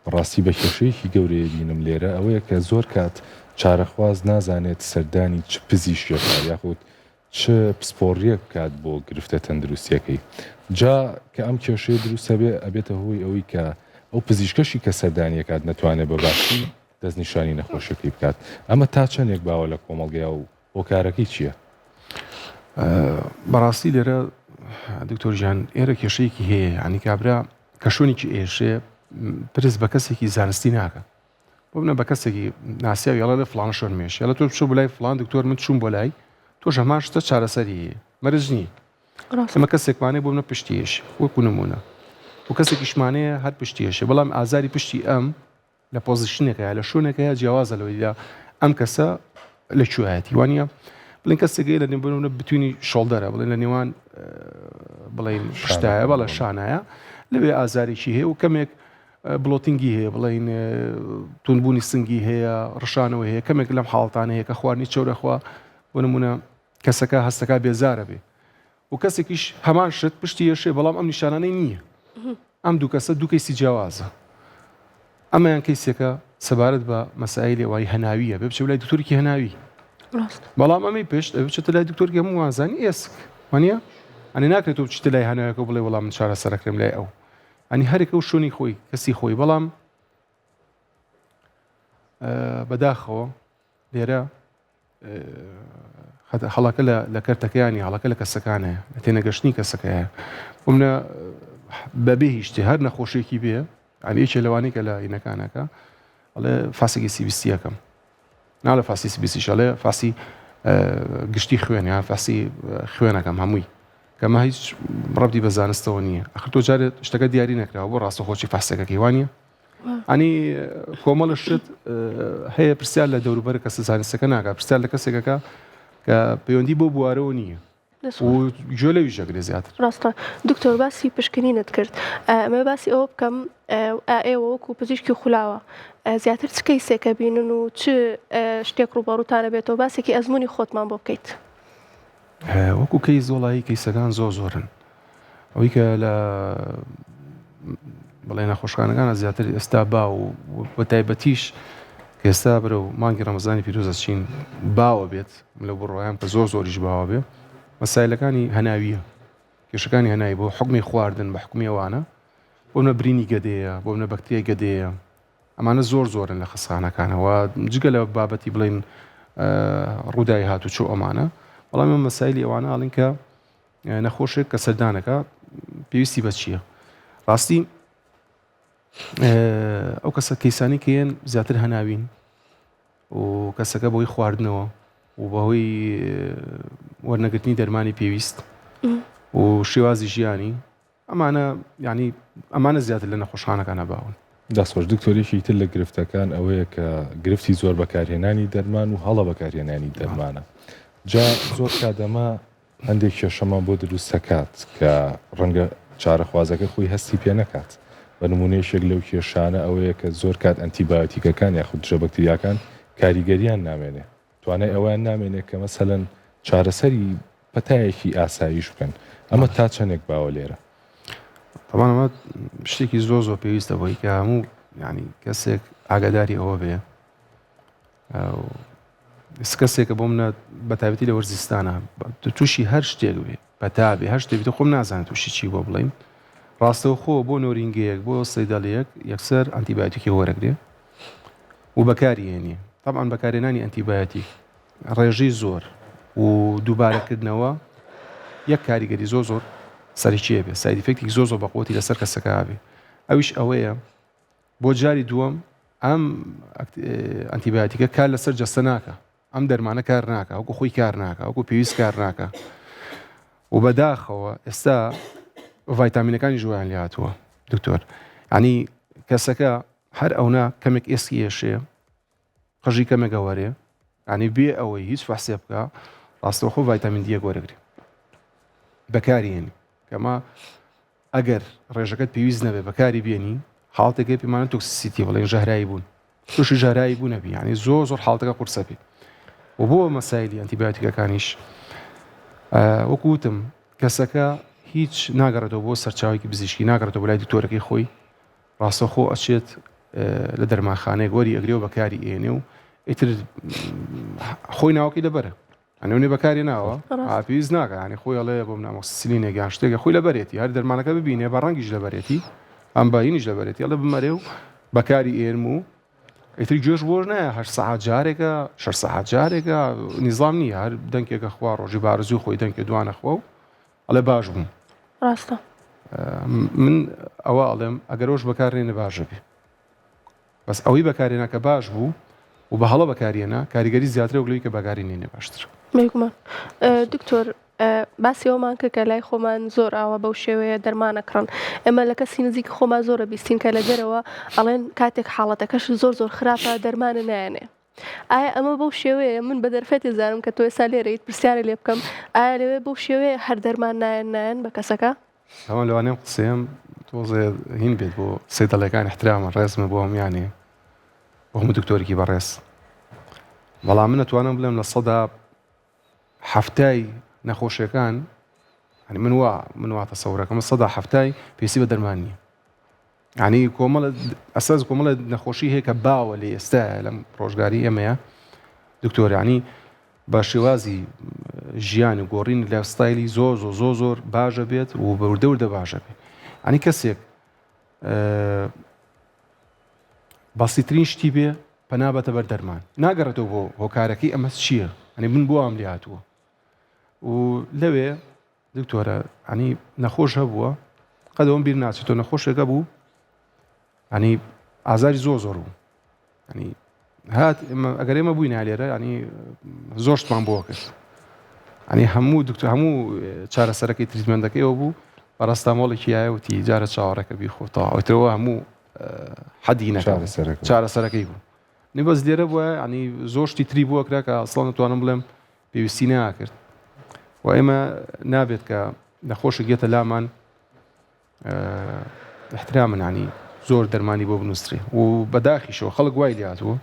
بەڕاستی بە کێشەیەکی گەورەیە بینم لێرە ئەوەیە کە زۆر کات چارەخواز نازانێت سەردانی چ پزیشکێکە یاخود چ پسپۆڕیەک بکات بۆ گرفتە تەندروستیەکەی جا کە ئەم کێشەیە دروست هەبێ ئەبێتە هۆی ئەوەی کە ئەو پزیشکەشی کە سەردانیەکات نەتوانێت بە باشی دەستنیشانی نەخۆشیەکەی بکات ئەمە تا چەندێک باوە لە کۆمەڵگەیا و هۆکارەکەی چییە؟ بەڕاستی لێرە دکتۆر گیان ئێرە کێشەیەکی هەیە ینی کابرا کە شوێنێکی ئێشێ پرس بە کەسێکی زانستی ناکە بۆ منە بە کەسێکی ناسیاوی ئەڵێ لە فلان شوێن مێش یاڵە تۆ بچۆ بۆ لای فلان دکتۆر من چوون بۆ لای تۆش هەمان شتە چارەسەری هەیە مەرج نییە ئەمە کەسێکمانەیە بۆ منە پشتی ئێش وەکو نمونە و کەسێکیشمانەیە هەر پشتی ئێشێ بەڵام ئازاری پشتی ئەم لە position ێکە لە شوێنێکەیە جیاوازە لەوەی لە ئەم کەسە لە کوێیەتی وانە بڵێن کەسێک لە نێوان between ی shoulder ە بڵێن لە نێوان بڵێن پشتایە بەڵە شانایە لەوێ ئازارێکی هەیە و کەمێک bloating ی هەیە بڵین تونبوونی سنگی هەیە ڕشانەوە هەیە کەمێک لەم حاڵتانە هەیە کە خواردنی چەورەخوا بۆ نمونە کەسەکە هەستەکە بێزارە بێ و کەسێکیش هەمان شت پشتی یەشێ بەڵام ئەم نیشانانەی نییە ئەم دوو کەسە دوو کەیسی جیاوازە ئەمەیان کەیسێکە سەبارەت بە مەسایلی وای هەناویە بێ بچێ لای دکتۆرێکی هەناوی بەڵام ئەمەی پشت ئەبێ بچێتە لای دکتۆرێکی هەموو وازانی ئێسک وانە ئەنی ناکرێت تۆ بچیتە لای هەناوەکە بڵێ وەڵام من چارەسەرەکرێم لای ئەو ئەنی هەرێکە و شوێنی خۆی کەسی خۆی بەڵام بەداخەوە لێرە هەڵەکە لە کەرتەکەیانی هەڵەکە لە کەسەکانەیە لە تێنەگەشتنی کەسەکەیە بۆمنە بەبێ هیچ شتێ هەر نەخۆشیێکی بێ ئەنی یەکێ لەوانەی کە لە ئینەکانەکە ئەڵێ فاسێکی سیبیستیەکەم نا لە فاسی سیبیستیش ئەڵێ فاسی گشتی خوێن یان فاسی خوێنەکەم هەمووی کەمە هیچ ڕەبتی بە زانستەوە نییە ئەخر تۆ جارێت شتەکە دیاری نەکراوە بۆ ڕاستەخۆچی فاسەکەکەی وانە ئەنی کۆمەڵە شت هەیە پرسیار لە دەوروبەر کەسە زانستەکە ناکات پرسیار لە کەسێکەکە کە پەیوەندی بۆ بوارەوە نییە و گوێ لەویش دەگرێ زیاتر. ڕاستە دکتۆر باسی پشکنینت کرد ئەمەوێ باسی ئەوە بکەم ئێوە وەکو پزیشکی خولاوە زیاتر چ کەیسێکە بینن و چ شتێک ڕووبەڕووتانە بێتەوە باسێکی ئەزمموی خۆتمان بۆ بکەیت. وەکو کەیس وەڵایی کەیسەکان زۆر زۆرن ئەوەی کە لە بڵێ نەخۆشخانەکانە زیاتر ئێستا باو و بە تایبەتیش کە ئێستا بەرەو مانگی ڕەمەزانی پیرۆزە چین باوە بێت لەو بڕوایەم کە زۆر زۆریش باوە بێ مەسایلەکانی هەناویە کێشەکانی هەناوی بۆ حکمی خواردن بە حکمی ئەوانە بۆ نە برینی گەدەیە بۆ نە بەکتریای گەدەیە ئەمانە زۆر زۆرن لە خەستخانەکانەوە جگە لە بابەتی بڵێن ڕووداوی هاتوچۆ ئەمانە بەڵام ئەمە مەسایلی ئەوانە ئەڵین کە نەخۆشێک کە سەردانەکە پێویستی بە چییە ڕاستی ئەو کەسە کەیسانی کەیەن زیاتر هەناوین و کەسەکە بۆی خواردنەوە و بەهۆی وەرنەگرتنی دەرمانی پێویست و شێوازی ژیانی ئەمانە یانی ئەمانە زیاتر لە نەخۆشخانەکانا باون. دەست خۆش دکتۆر یەکێکی تر لە گرفتەکان ئەوەیە کە گرفتی زۆر بەکارهێنانی دەرمان و هەڵە بەکارهێنانی دەرمانە جا زۆر کات ئەمە هەندێک کێشەمان بۆ دروست دەکات کە ڕەنگە چارەخوازەکە خۆی هەستی پێ نەکات بە نمونە یەکێک لەو کێشانە ئەوەیە کە زۆر کات ئەنتیبایۆتیکەکان یاخود دژە بەکتریاکان کاریگەریان نامێنێ توانای ئەوەیان نامێنێ کە مەسەلەن چارەسەری پەتایەکی ئاساییش بکەن ئەمە تا چەندێک باوە لێرە؟ تەبعەن ئەمە شتێکی زۆر زۆر پێویستە بۆی کە هەموو ینی کەسێک ئاگاداری ئەوە بێ کەسێکە بۆ منە بە تایبەتی لە وەرزستانە تووشی هەر شتێک بێ پەتا بێ هەر شتێک بێت خۆم نازانێت تووشی چی بۆ بڵین ڕاستەوخۆ بۆ نۆرینگەیەک بۆ سەیدەڵیەک یەکسەر ئەنتیبایۆتیکی وەرەگرێ و بەکاری هێنێ تەبعەن بەکارهێنانی ئەنتیبایۆتیک ڕێژەی زۆر و دووبارەکردنەوە یەک کاریگەری زۆر زۆر سەرەکیە بێ side effect ێکی زۆر زۆر بەقوتی لەسەر کەسەکە بێ ئەویش ئەوەیە بۆ جاری دووەم ئەم ئەنتیبایۆتیکە کار لەسەر جەستە ناکە ئەم دەرمانە کار ناکە وەکو خۆی کار ناکە وەکو پێویست کار ناکە و بەداخەوە ئێستا ڤایتامینەکانی ژویان لێ هاتووە دکتۆر ینی کەسەکە هەر ئەونا کەمێک ئێسکی ئێشێ قژی کەمێک ئەوەرێ ینی بێ ئەوەی هیچ فەحسێ بکە ڕاستەوخۆ ڤایتامین دیەک وەرەگرێ بەکاری هێنی کەما ئەگەر ڕێژەکەت پێویست نەبێ بەکاری بێنی حاڵتێکی پێمانە toxicity بڵێن ژەهرایی بوون تووشی ژەهرایی بوون نەبی یعنی زۆر زۆر حاڵتەکە قورسە بێ و بۆ مەسایلی ئەنتیبیۆتیکەکانیش وەکو وتم کەسەکە هیچ ناگەڕێتەوە بۆ سەرچاوێکی پزیشکی ناگەڕێتەوە بۆ لای دکتۆرەکەی خۆی ڕاستەوخۆ ئەچێت. لە دەرمانخانەیەک وەری ئەگرێ و بەکاری ئێنێ و ئیتر خۆی ناوەکەی لەبەرە ئەنێ بەکاری ناوە پێویست ناکە ینی خۆی ئەڵێ بۆ منامۆسیسلینێک یان شتێکە خۆی لەبەرێتی هەر دەرمانەکە ببینێ بە ڕەنگیش لەبەرێتی ئەم بەینیش لەبەرێتی ئەڵێ بمەرێ و بەکاری ئێنم و ئیتر گوێش بۆش نایە هەر سەعات جارێکە شەش سەعات جارێکە نیزام نییە هەر دەنکێکە خوا ڕۆژی بارزوو خۆی دەنکێ دوانە خوا و ئەڵێ باش بووم. ڕاستە. من ئەوە ئەڵێم ئەگەر ئەوش بەکارنێنێ باشە بێ بەس ئەوەی بەکارێنا کە باش بوو و بە هەڵە بەکارێنا کاریگەری زیاترە وەک لەوەی کە بەکاری نێنێ باشتر. بێگومان دکتۆر باسی ئەومان کرد کە لای خۆمان زۆر ئاوا بەو شێوەیە دەرمان ئەکڕن ئێمە لە کەسی نزیک خۆمان زۆرە بیستین کە لە دەرەوە ئەڵێن کاتێک حاڵەتەکەش زۆر زۆر خراپە دەرمانە نایەنێ ئایا ئەمە بەو شێوەیە من بە دەرفەتێ زانم کە تۆ ئێستا لێرەیت پرسیارێ لێ بکەم ئایا لەوێ بەو شێوەیە هەر دەرمان نایەن نایەن بە کەسەکە؟ تاوان لەوانەیە ئەم قسەیەم تۆزێ هین بێت بۆ سەیدەڵیەکان احترامە ڕێزمە بۆ هەموویانێ بۆ هەموو دکتۆرێکی بەڕێز بەڵام من ئەتوانم بڵێم 70% نەخۆشیەکان یعنی من وا من وا تەسەورەکەم 70% پێویستی بە دەرمان نییە یانی کۆمەڵە ئەساس کۆمەڵە نەخۆشی هەیە کە باوە لە ئێستا لەم ڕۆژگاری ئێمەیە دکتۆر ینی بە شێوازی ژیان و گۆڕینی lifestyle ی زۆر زۆر زۆر زۆر باشە بێت و بەوردە وردە باشە بێت ئەنی کەسێک بەسیترین شتی بێ پەنابەتە بەر دەرمان ناگەڕێتەوە بۆ هۆکارەکەی ئەمە چییە ئەنی من بۆ ئەم لێ هاتووە و لەوێ دکتۆرە ئەنی نەخۆش هەبووە قەد ئەوم بیر ناچێتەوە نەخۆشێکە بوو ئەنی ئازاری زۆر زۆر بوو ئەنی هات ئەگەر ئێمە بووین لێرە ینی زۆر شتمان بۆ کرد ئەنی هەموو دکتۆر هەموو چارەسەرەکەی treatment ەکەیەوە بوو پاراستامۆڵێکی یاوتی جارە چاوەڕێکە بیخۆتەوە ئەوترەوە هەموو حەدی نەکە چارەسەرەکەی بوو نی بەس لێرە بووە ینی زۆر شتی تری بووە کرا کە ئەسڵان دەتوانم بڵێم پێویستی ناکرد و ئێمە نابێت کە نەخۆشێک یەتە لامان احترامن ینی زۆر دەرمانی بۆ بنووسرێ و بەداخیشەوە خەڵک وای لاتوە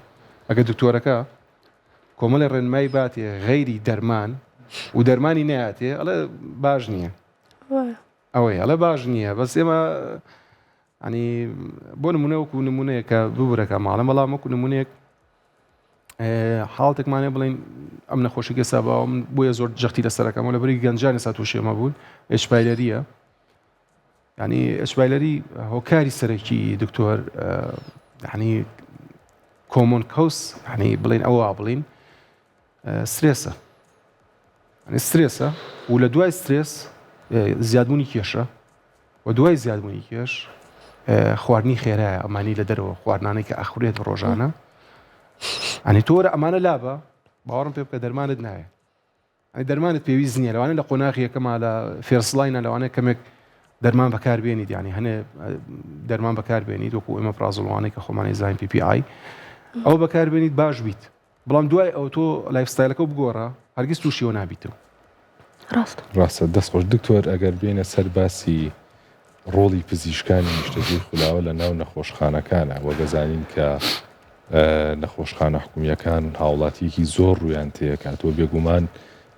ئەگە دکتۆرەکە کۆمەڵی ڕێنمای باتێ غەیری دەرمان و دەرمانی ناتێ ئەڵێ باش نییە ئەوەی ئەڵێ باش نییە بەس ئێمە ینی بۆ نمونە وەکو نمونەیەکە ببورەکە ماڵم بەڵام وەکو نمونەیەک حاڵتێکمانە بڵین ئەم نەخۆشی گەسا باوە من بۆیە زۆر جەختی لەسەرەکەم لە بەری گەنجانی سا تووشی ئەمە بوون H. pylori یە ینی H. pylori هۆکاری سەرەکی دکتۆر ینی common cause ینی بڵین ئەوە بڵین سترێسە سترێسە و لە دوای سترێس زیادبوونی کێشە و دوای زیادبوونی کێش خواردنی خێرایە ئەمانی لە دەرەوە خواردنانەی کە ئەخورێت ڕۆژانە ئەنی تۆرە ئەمانە لابە باوەڕم پێ بکە دەرمانت نایە ئەنی دەرمانت پێویست نییە لەوانە لە قۆناغی یەکەما لە first line ە لەوانەیە کەمێک دەرمان بەکاربێنیت یعنی هەنێ دەرمان بەکاربێنیت وەکو ئێمە پرازڵوانەی کە خۆمانی زین PPI ئەو بەکاربێنیت باش بیت بەڵام دوای ئەوە تۆ lifestyle ەکە بگۆڕە هەرگیز تووشیەوە نابیتەوە. ڕاستە. ڕاستە دەست خۆش دکتۆر ئەگەر بێینە سەر باسی ڕۆڵی پزیشکانی نیشتەجێی خولاوە لە ناو نەخۆشخانەکانە وەک ئەزانین کە نەخۆشخانە حکومییەکان هاوڵاتییەکی زۆر ڕوویان تێکات و بێگومان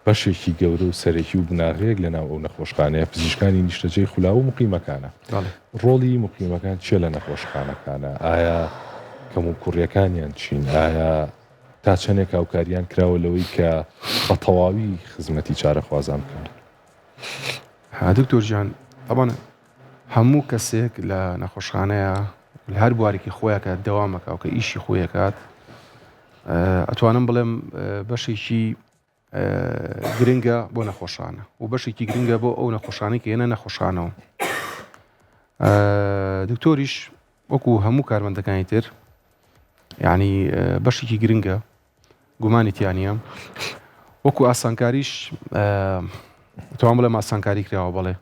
بەشێکی گەورە و سەرەکی و بناغەیەک لە ناو ئەو نەخۆشخانەیە پزیشکانی نیشتەجێی خولاوە و موقیمەکانە. ڕۆڵی موقیمەکان چییە لە نەخۆشخانەکانە؟ ئایا کەموکوڕییەکانیان چین؟ ئایا تا چەندێک هاوکاریان کراوە لەوەی کە بە تەواوی خزمەتی چارەخوازان بکەن؟ دکتۆر گیان تەبعەن هەموو کەسێک لە نەخۆشخانەیە لە هەر بوارێکی خۆیان کە دەوامەکە و کە ئیشی خۆیەکات ئەتوانم بڵێم بەشێکی گرنگە بۆ نەخۆشانە و بەشێکی گرنگە بۆ ئەو نەخۆشانەی کە یەنە نەخۆشانەوە دکتۆریش وەکو هەموو کارمەندەکانی تر یعنی بەشێکی گرنگە گومانی تیانە وەکو ئاسانکاریش توان بڵێم ئاسانکاری کراوە بەڵێ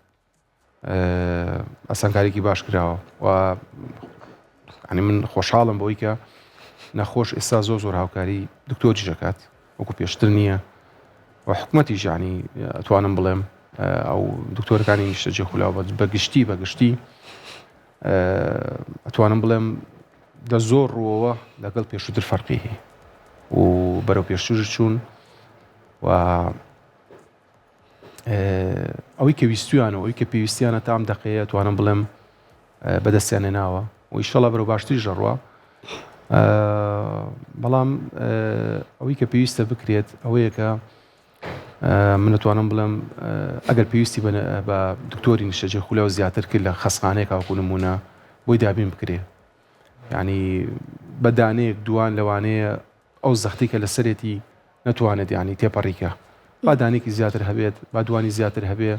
ئاسانکاریکی باش کراوە و ینی من خۆشحاڵم بۆی کە نەخۆش ئێستا زۆر زۆر هاوکاری دکتۆریش دەکات وەکو پێشتر نییە و حکوومەتی ژانی توانم بڵێم ئەو دکتۆرەکانی نیشتەجێ خولاوە بە گشتی بە گشتی ئەتوانم بڵێم دە زۆر ڕووەوە لەگەڵ پێشووتر فەرقی هەیە و بەرەو پێشتر چوون و ئەوەی کە ویستویانە و ئەوی کە پێویستیانە تا ئەم دەقەیە توانم بڵێم بەدەستیان هێناوە و ئیشەڵا بەرەو باشتریش دەڕوا. بەڵام ئەوەی کە پێویستە بکرێت ئەوەیە کە من دەتوانم بڵێم ئەگەر پێویستی بە دکتۆری نیشتەجێ خولاو زیاتر کرد لە خەسخانەیەک وەکو نمونە بۆی دابین بکرێ یعنی بە دانەیەک دووان لەوانەیە ئەو زەختی کە لەسەرێتی نەتوانێت یعنی تێپەڕیکە با دانێکی زیاتر هەبێت با دوانی زیاتر هەبێ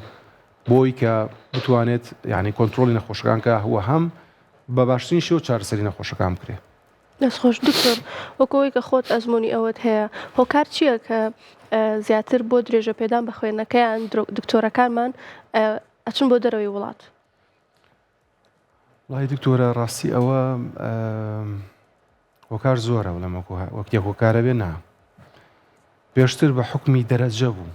بۆی کە بتوانێت یعنی کۆنتترۆلی نەخۆشەکان کە هەوە هەم بە باشترین شێوە چارەسەری نەخۆشەکان بکرێ. دەست خۆش دکتۆر وەکو ئەوەی کە خۆت ئەزموونی ئەوەت هەیە هۆکار چییە کە زیاتر بۆ درێژە پێدان بە خوێندنەکەیان دکتۆرەکانمان ئەچن بۆ دەرەوەی وڵات؟ وڵی دکتۆرە ڕاستی ئەوە هۆکار زۆرە بڵێم وەک یەک هۆکارە بێ نا پێشتر بە حکمی دەرەجە بوو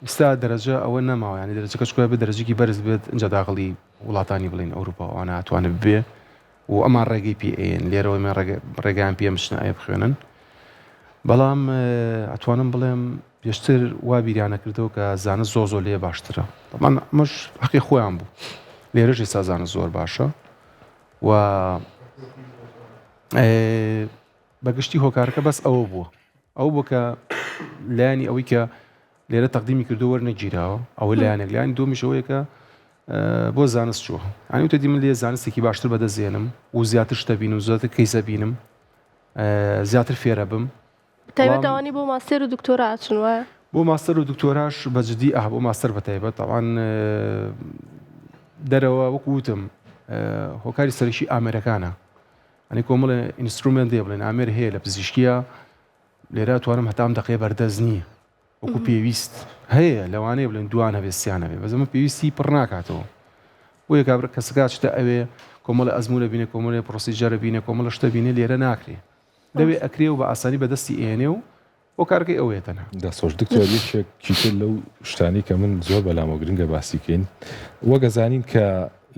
ئیستا دەرەجە ئەوە نەماوە یانی دەرەجەکە چکە بێ دەرەجەکی بەرز بێت ئینجا داخڵی وڵاتانی بڵین ئەوروپا ئەوانە ئەتوانێت ببێ و ئەمان ڕێگەی پێ ئەیەن لێرەوە مێ ڕێگەیان پێ بچنە ئەیە بخوێنن بەڵام ئەتوانم بڵێم پێشتر وا بیریانە کردەوە کە زانست زۆر زۆر لێ باشترە طبعا ئەمەش حەقی خۆیان بوو لێرەش ئێستا زانست زۆر باشە و بەگشتی هۆکارەکە بەس ئەوە بووە ئەو بوو کە لایەنی ئەوەی کە لێرە تەقدیمی کردو وەرنەگیراوە ئەوە لایەنێک لایەن دومیش ئەوەیە کە بۆ زانست چووە ئەنی وتەدی من لێ زانستێکی باشتر بەدەستێنم و زیاتر شتە بینم زیاتر کەیسە بینم زیاتر فێرە بم تایبەت ئەوانی بۆ ماستێر و دکتۆرا ئەچن وایە؟ بۆ ماستەر و دکتۆراش بە جدی ئه بۆ ماستەر بە تایبەت تاوان دەرەوە وەکو وتم هۆکاری سەرەکی ئامێرەکانە ئەنی کۆمەڵێ instrument دێ بڵێن ئامێر هەیە لە پزیشکیە لێرە توانم هەتام دەقێ بەردەست نییە وەکو پێویست هەیە لەوانەیە بڵێن دوان هەبێ سیان هەبێ بەس ئەمە پێویستی پڕ ناکاتەوە بۆیە کابرا کەسەکە چتە ئەوێ کۆمەڵە ئەزموونە بینێ کۆمەڵێ procedure ە بینێ کۆمەڵە شتە بینێ لێرە ناکرێ لەوێ ئەکرێ و بە ئاسانی بەدەستی ئێنێ و هۆکارەکەی ئەوەیە تەنها. دەست خۆش دکتۆر یەکێکی تر لەو شتانەی کە من زۆر بەلامەوە گرنگە باسی کەین وەک ئەزانین کە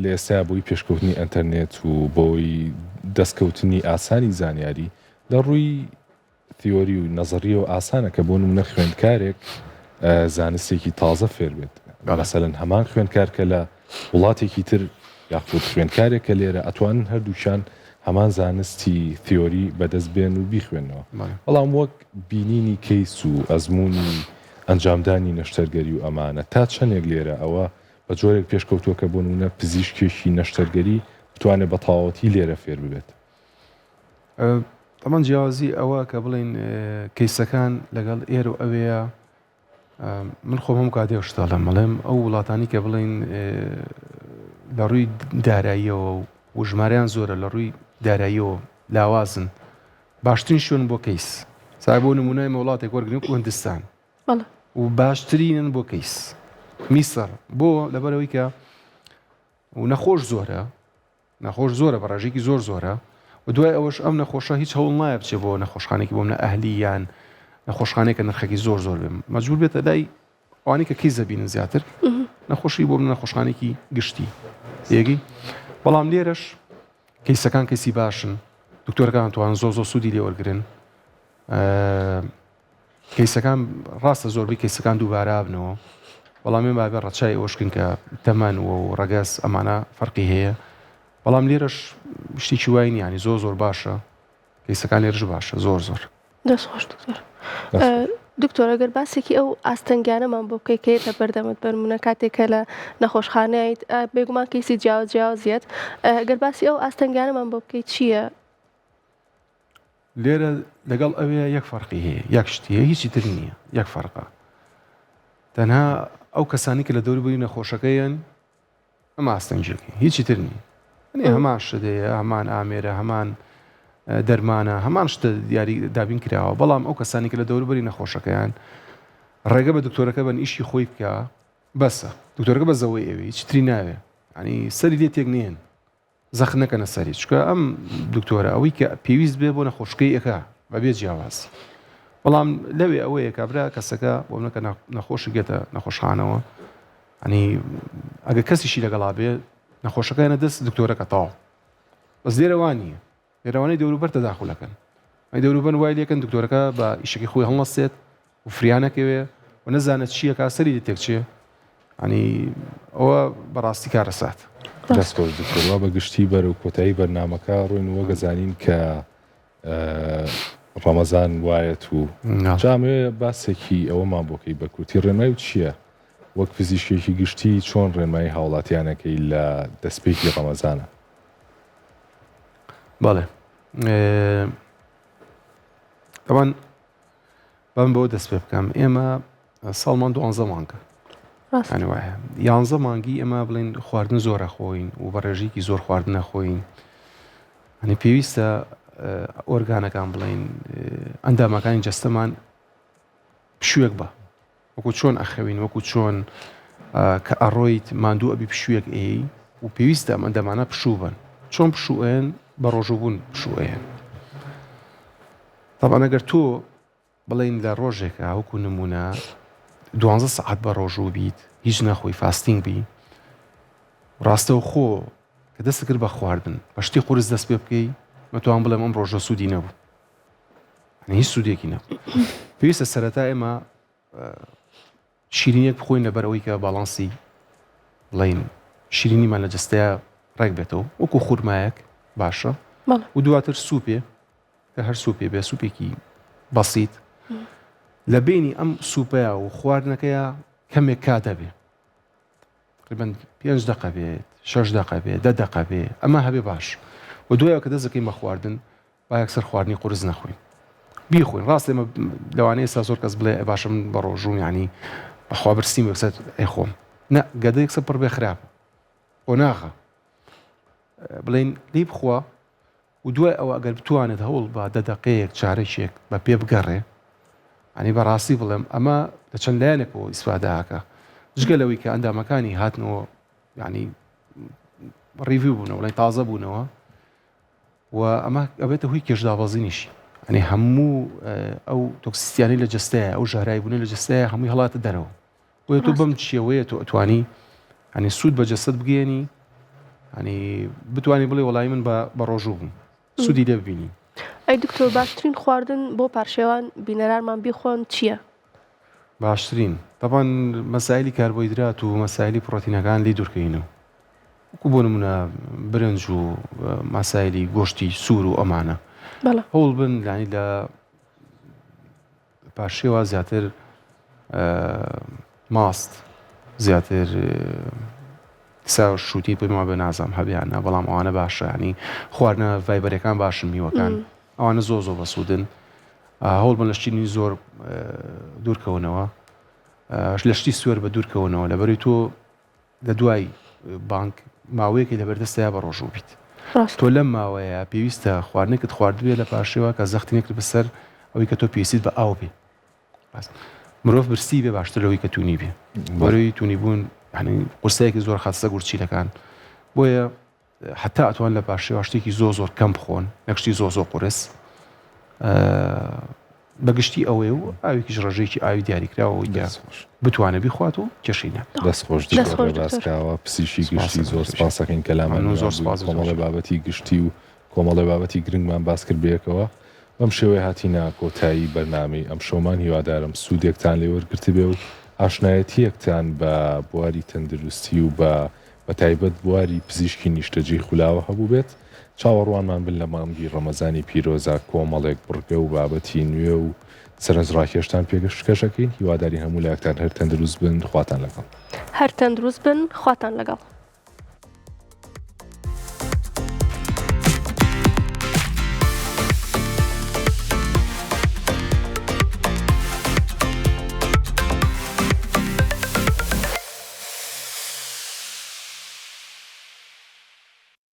لە ئێستایا بۆی پێشکەوتنی ئەنتەرنێت و بۆی دەستکەوتنی ئاسانی زانیاری لە ڕووی تیۆری و نەزەریەوە ئاسانە کە بۆ نمونە خوێندکارێک زانستێکی تازە فێر بێت مەسەلەن هەمان خوێندکار کە لە وڵاتێکی تر یاخود خوێندکارێک کە لێرە ئەتوانن هەردووکیان هەمان زانستی تیۆری بەدەست بێن و بیخوێنەوە بەڵام وەک بینینی کەیس و ئەزموونی ئەنجامدانی نەشتەرگەری و ئەمانە تا چەندێک لێرە ئەوە بە جۆرێک پێشکەوتووە کە بۆ نمونە پزیشکێکی نەشتەرگەری بتوانێت بە تەواوەتی لێرە فێر ببێت؟ تەمان جیاوازی ئەوە کە بڵین کەیسەکان لەگەڵ ئێر و ئەوەیە من خۆم هەموو کاتێک شت دەڵێم ئەڵێم ئەو وڵاتانی کە بڵین لە ڕووی داراییەوە و ژمارەیان زۆرە لە ڕووی داراییەوە لاوازن باشترین شوێن بۆ کەیس سا بۆ نمونای وڵاتێک وەرگن وەکو هندستان و باشترینن بۆ کەیس میسر بۆ لەبەرەوەی کە و نەخۆش زۆرە نەخۆش زۆرە بە ڕێژەیەکی زۆر زۆرە و دوای ئەوەش ئەم نەخۆشە هیچ هەوڵ نایە بچێ بۆ نەخۆشخانێکی بۆ منە ئەهلی یان نەخۆشخانێکە نرخەکەی زۆر زۆر بێ مەجبور بێتە لای ئەوانەی کە کەیس دەبینن زیاتر نەخۆشی بۆ منە نەخۆشخانێکی گشتی یەگی بەڵام لێرەش کەیسەکان کەسی باشن دکتۆرەکان توان زۆر زۆر سوودی لێوەرگن کەیسەکان ڕاستە زۆربەی کەیسەکان دووبارە ئەبنەوە بەڵام ئێمە ئەبێ ڕەچای ئەوەش کەین کە تەمەن و ڕەگەز ئەمانە فەرقی هەیە بەڵام لێرەش شتێکی وای نییە ینی زۆر زۆر باشە کەیسەکان لێرەش باشە زۆر زۆر. دەست خۆش دکتۆر. دکتۆر ئەگەر باسێکی ئەو ئاستەنگیانەمان بۆ بکەی کە یەتە بەردەمت بەرمونە کاتێک کە لە نەخۆشخانەیت بێگومان کەیسی جیاواز جیاوازیەت ئەگەر باسی ئەو ئاستەنگیانەمان بۆ بکەی چییە؟ لێرە لەگەڵ ئەوێ یەک فەرقی هەیە یەک شتی هەیە هیچی تر نییە یەک فەرقە تەنها ئەو کەسانی کە لە دەوری بووی نەخۆشەکەیان ئەم ئاستەنگیەکەی هیچی تر نییە ئەنێ هەمان شت هەیە هەمان ئامێرە هەمان دەرمانە هەمان شتە دیاری دابین کراوە بەڵام ئەو کەسانی کە لە دەوروبەری نەخۆشەکەیان ڕێگە بە دکتۆرەکە بن ئیشی خۆی بکە بەسە دکتۆرەکە بە زەوەی ئەوێ هیچ تری ناوێ ینی سەری لێ تێک نێن زەخت نەکەنە سەری چونکە ئەم دکتۆرە ئەوەی کە پێویست بێ بۆ نەخۆشکەی ئەکا بەبێ جیاوازی بەڵام لەوێ ئەوەیە کابرا کەسەکە بۆ منەکە نەخۆشی گێتە نەخۆشخانەوە ئەنی ئەگە کەسیشی لەگەڵا بێ نەخۆشەکەیانە دەست دکتۆرەکە تەواو بەس لێرە وا نییە لێرەوانەی دەوروبەر تەداخولەکەن ئەی دەوروبەر وای لێکەن دکتۆرەکە بە ئیشەکەی خۆی هەڵنەستێت و فریا نەکەوێ و نەزانێت چییەکا سەری لێ تێکچێ ینی ئەوە بەڕاستی کارەسات. دەست خۆش دکتۆر وا بە گشتی بەرەو کۆتایی بەرنامەکە ڕۆین وەک ئەزانین کە. ڕەمەزان وایەت و جامەوێ باسێکی ئەوەمان بۆکەی بە کورتی ڕێنمای و چییە؟ وەک پزیشکێکی گشتی چۆن ڕێنمایی هاوڵاتیانەکەی لە دەستپێکی ڕەمەزانە؟ بەڵێ ئەوان بەم بۆ دەست پێ بکەم ئێمە ساڵمان دوانزە مانگە وایە یانزە مانگی ئێمە بڵین خواردن زۆرە خۆین و بە ڕێژێکی زۆر خواردنە خۆین ئەنی پێویستە ئۆرگانەکان بڵین ئەندامەکانی جەستەمان پشووێک بە وەکو چۆن ئەخەوین وەکو چۆن کە ئەڕۆیت ماندوو ئەبی پشوویەک ئەیەی و پێویستە ئەم ئەندامانە پشوو بن چۆن پشوو ئەیەن بە ڕۆژووبوون پشوو ئەیەن تەبعەن ئەگەر تۆ بڵێین لە ڕۆژێکا وەکو نمونە دوانزە سەعات بە ڕۆژوو بیت هیچ نەخۆی fasting بی ڕاستەوخۆ کە دەست کرد بە خواردن بە شتی قورس دەست پێ بکەی مەتوان بڵێم ئەم ڕۆژە سوودی نەبوو هیچ سوودێکی نەبوو پێویستە سەرەتا ئێمە شیرینیەک بخۆین لەبەر ئەوەی کە باڵانسی بڵین شیرینیمان لە جستەیە ڕێک بێتەوە وەکو خورمایەک باشە و دواتر سوپێ کە هەر سوپێ بێ سوپێکی بەسیت لە بینی ئەم سوپەیە و خواردنەکەیە کەمێک کا دەبێ تقریبا پێنج دقە بێت شش دقە بێ دە دقە بێ ئەمە هەبێ باش و دوایەوە کە دەستەکەی مەخواردن با یەکسەر خواردنی قورس نەخۆین بیخۆین ڕاست ئێمە لەوانەیە ئێستا زۆر کەس بڵێ باشە من بە ڕۆژووم یعنی بەخوا برسیم یەکسەر ئەیخۆم نە گەدە یەکسەر پڕ بێ خراپە قۆناغە بڵێن لی بخوا و دوای ئەوە ئەگەر بتوانێت هەوڵ بە دە دەقەیەک چارەکێک بە پێ بگەڕێ ئەنی بەڕاستی بڵێم ئەمە لە چەند لایەنێکەوە ئیسفادەکە جگە لەوەی کە ئەندامەکانی هاتنەوە ینی ڕیڤیو بوونەوە بڵێن تازە بوونەوە و ئەمە ئەبێتە هۆی کێشدابەزینیشی ئەنی هەموو ئەو toxicity یانەی لە جستەیە ئەو ژەهرای بوونە لە جستەیە هەمووی هەڵاتە دەرەوە بۆیە تۆ بەم شێوەیە تۆ ئەتوانی ئەنی سوود بە جەستەت بگەێنی ئەنی بتوانی بڵێ وەڵی من بە ڕۆژوو بووم سوودی لێ ببینی. ئەی دکتۆر باشترین خواردن بۆ پارشێوان بینەرانمان بیخۆن چییە؟ باشترین تەبان مەسایلی کاربۆیدرات و مەسایلی پڕۆتینەکان لی دوورکەینەوە وەکو بۆ نمونە برنج و مەسایلی گۆشتی سوور و ئەمانە هەوڵ بن لانی لە پارشێوە زیاتر ماست زیاتر سا شووتی پێم وابێ نازانم هەبیان نا بەڵام ئەوانە باشە ینی خواردنە fiber ەکان باشن میوەکان ئەوانە زۆر زۆر بەسوودن هەوڵ بن لە شتینی زۆر دوورکەونەوە لە شتی سوێر بە دوورکەونەوە لەبەری تۆ لە دوای بانک ماوەیەکی لەبەردەستەیە بە ڕۆژوو بیت تۆ لەم ماوەیە پێویستە خواردنێکت خواردبێ لە پاشەوە کە زەختی نەکرد بەسەر ئەوەی کە تۆ پێویستیت بە ئاو بێ مرۆڤ برسی بێ باشتر لەوەی کە تونی بێ بەرەوی تونی بوون یعنی قورسایەکی زۆر خاستە گورچیلەکان بۆیە حتا ئەتوان لە پاشەوە شتێکی زۆر زۆر کەم بخۆن نەکشتی زۆر زۆر قورس بەگشتی ئەوەیە و ئاوێکیش ڕێژەیەکی ئاوی دیاریکراوە گیان بتوانێت بیخوات و کێشەی نەبێت. دەست خۆش دکتۆر ڕێباز کاوە پزیشکی گشتی زۆر سپاسەکەین کە لامان زۆر سپاس کۆمەڵێ بابەتی گشتی و کۆمەڵێ بابەتی گرنگمان باس کرد بەیەکەوە بەم شێوەیە هاتینە کۆتایی بەرنامەی ئەمشەومان هیوادارم سوودێکتان لێ وەرگرتبێ و ئاشنایەتییەکتان بە بواری تەندروستی و بە بە تایبەت بواری پزیشکی نیشتەجێی خولاوە هەبووبێت، چاوەڕوانمان بن لە مانگی ڕەمەزانی پیرۆزا کۆمەڵێک بڕگە و بابەتی نوێ و سەرنجڕاکێشتان پێشکەش ئەکەین، هیوادارین هەموو لایەکتان هەر تەندروست بن، خواتان لەگەڵ. هەر تەندروست بن، خواتان لەگەڵ.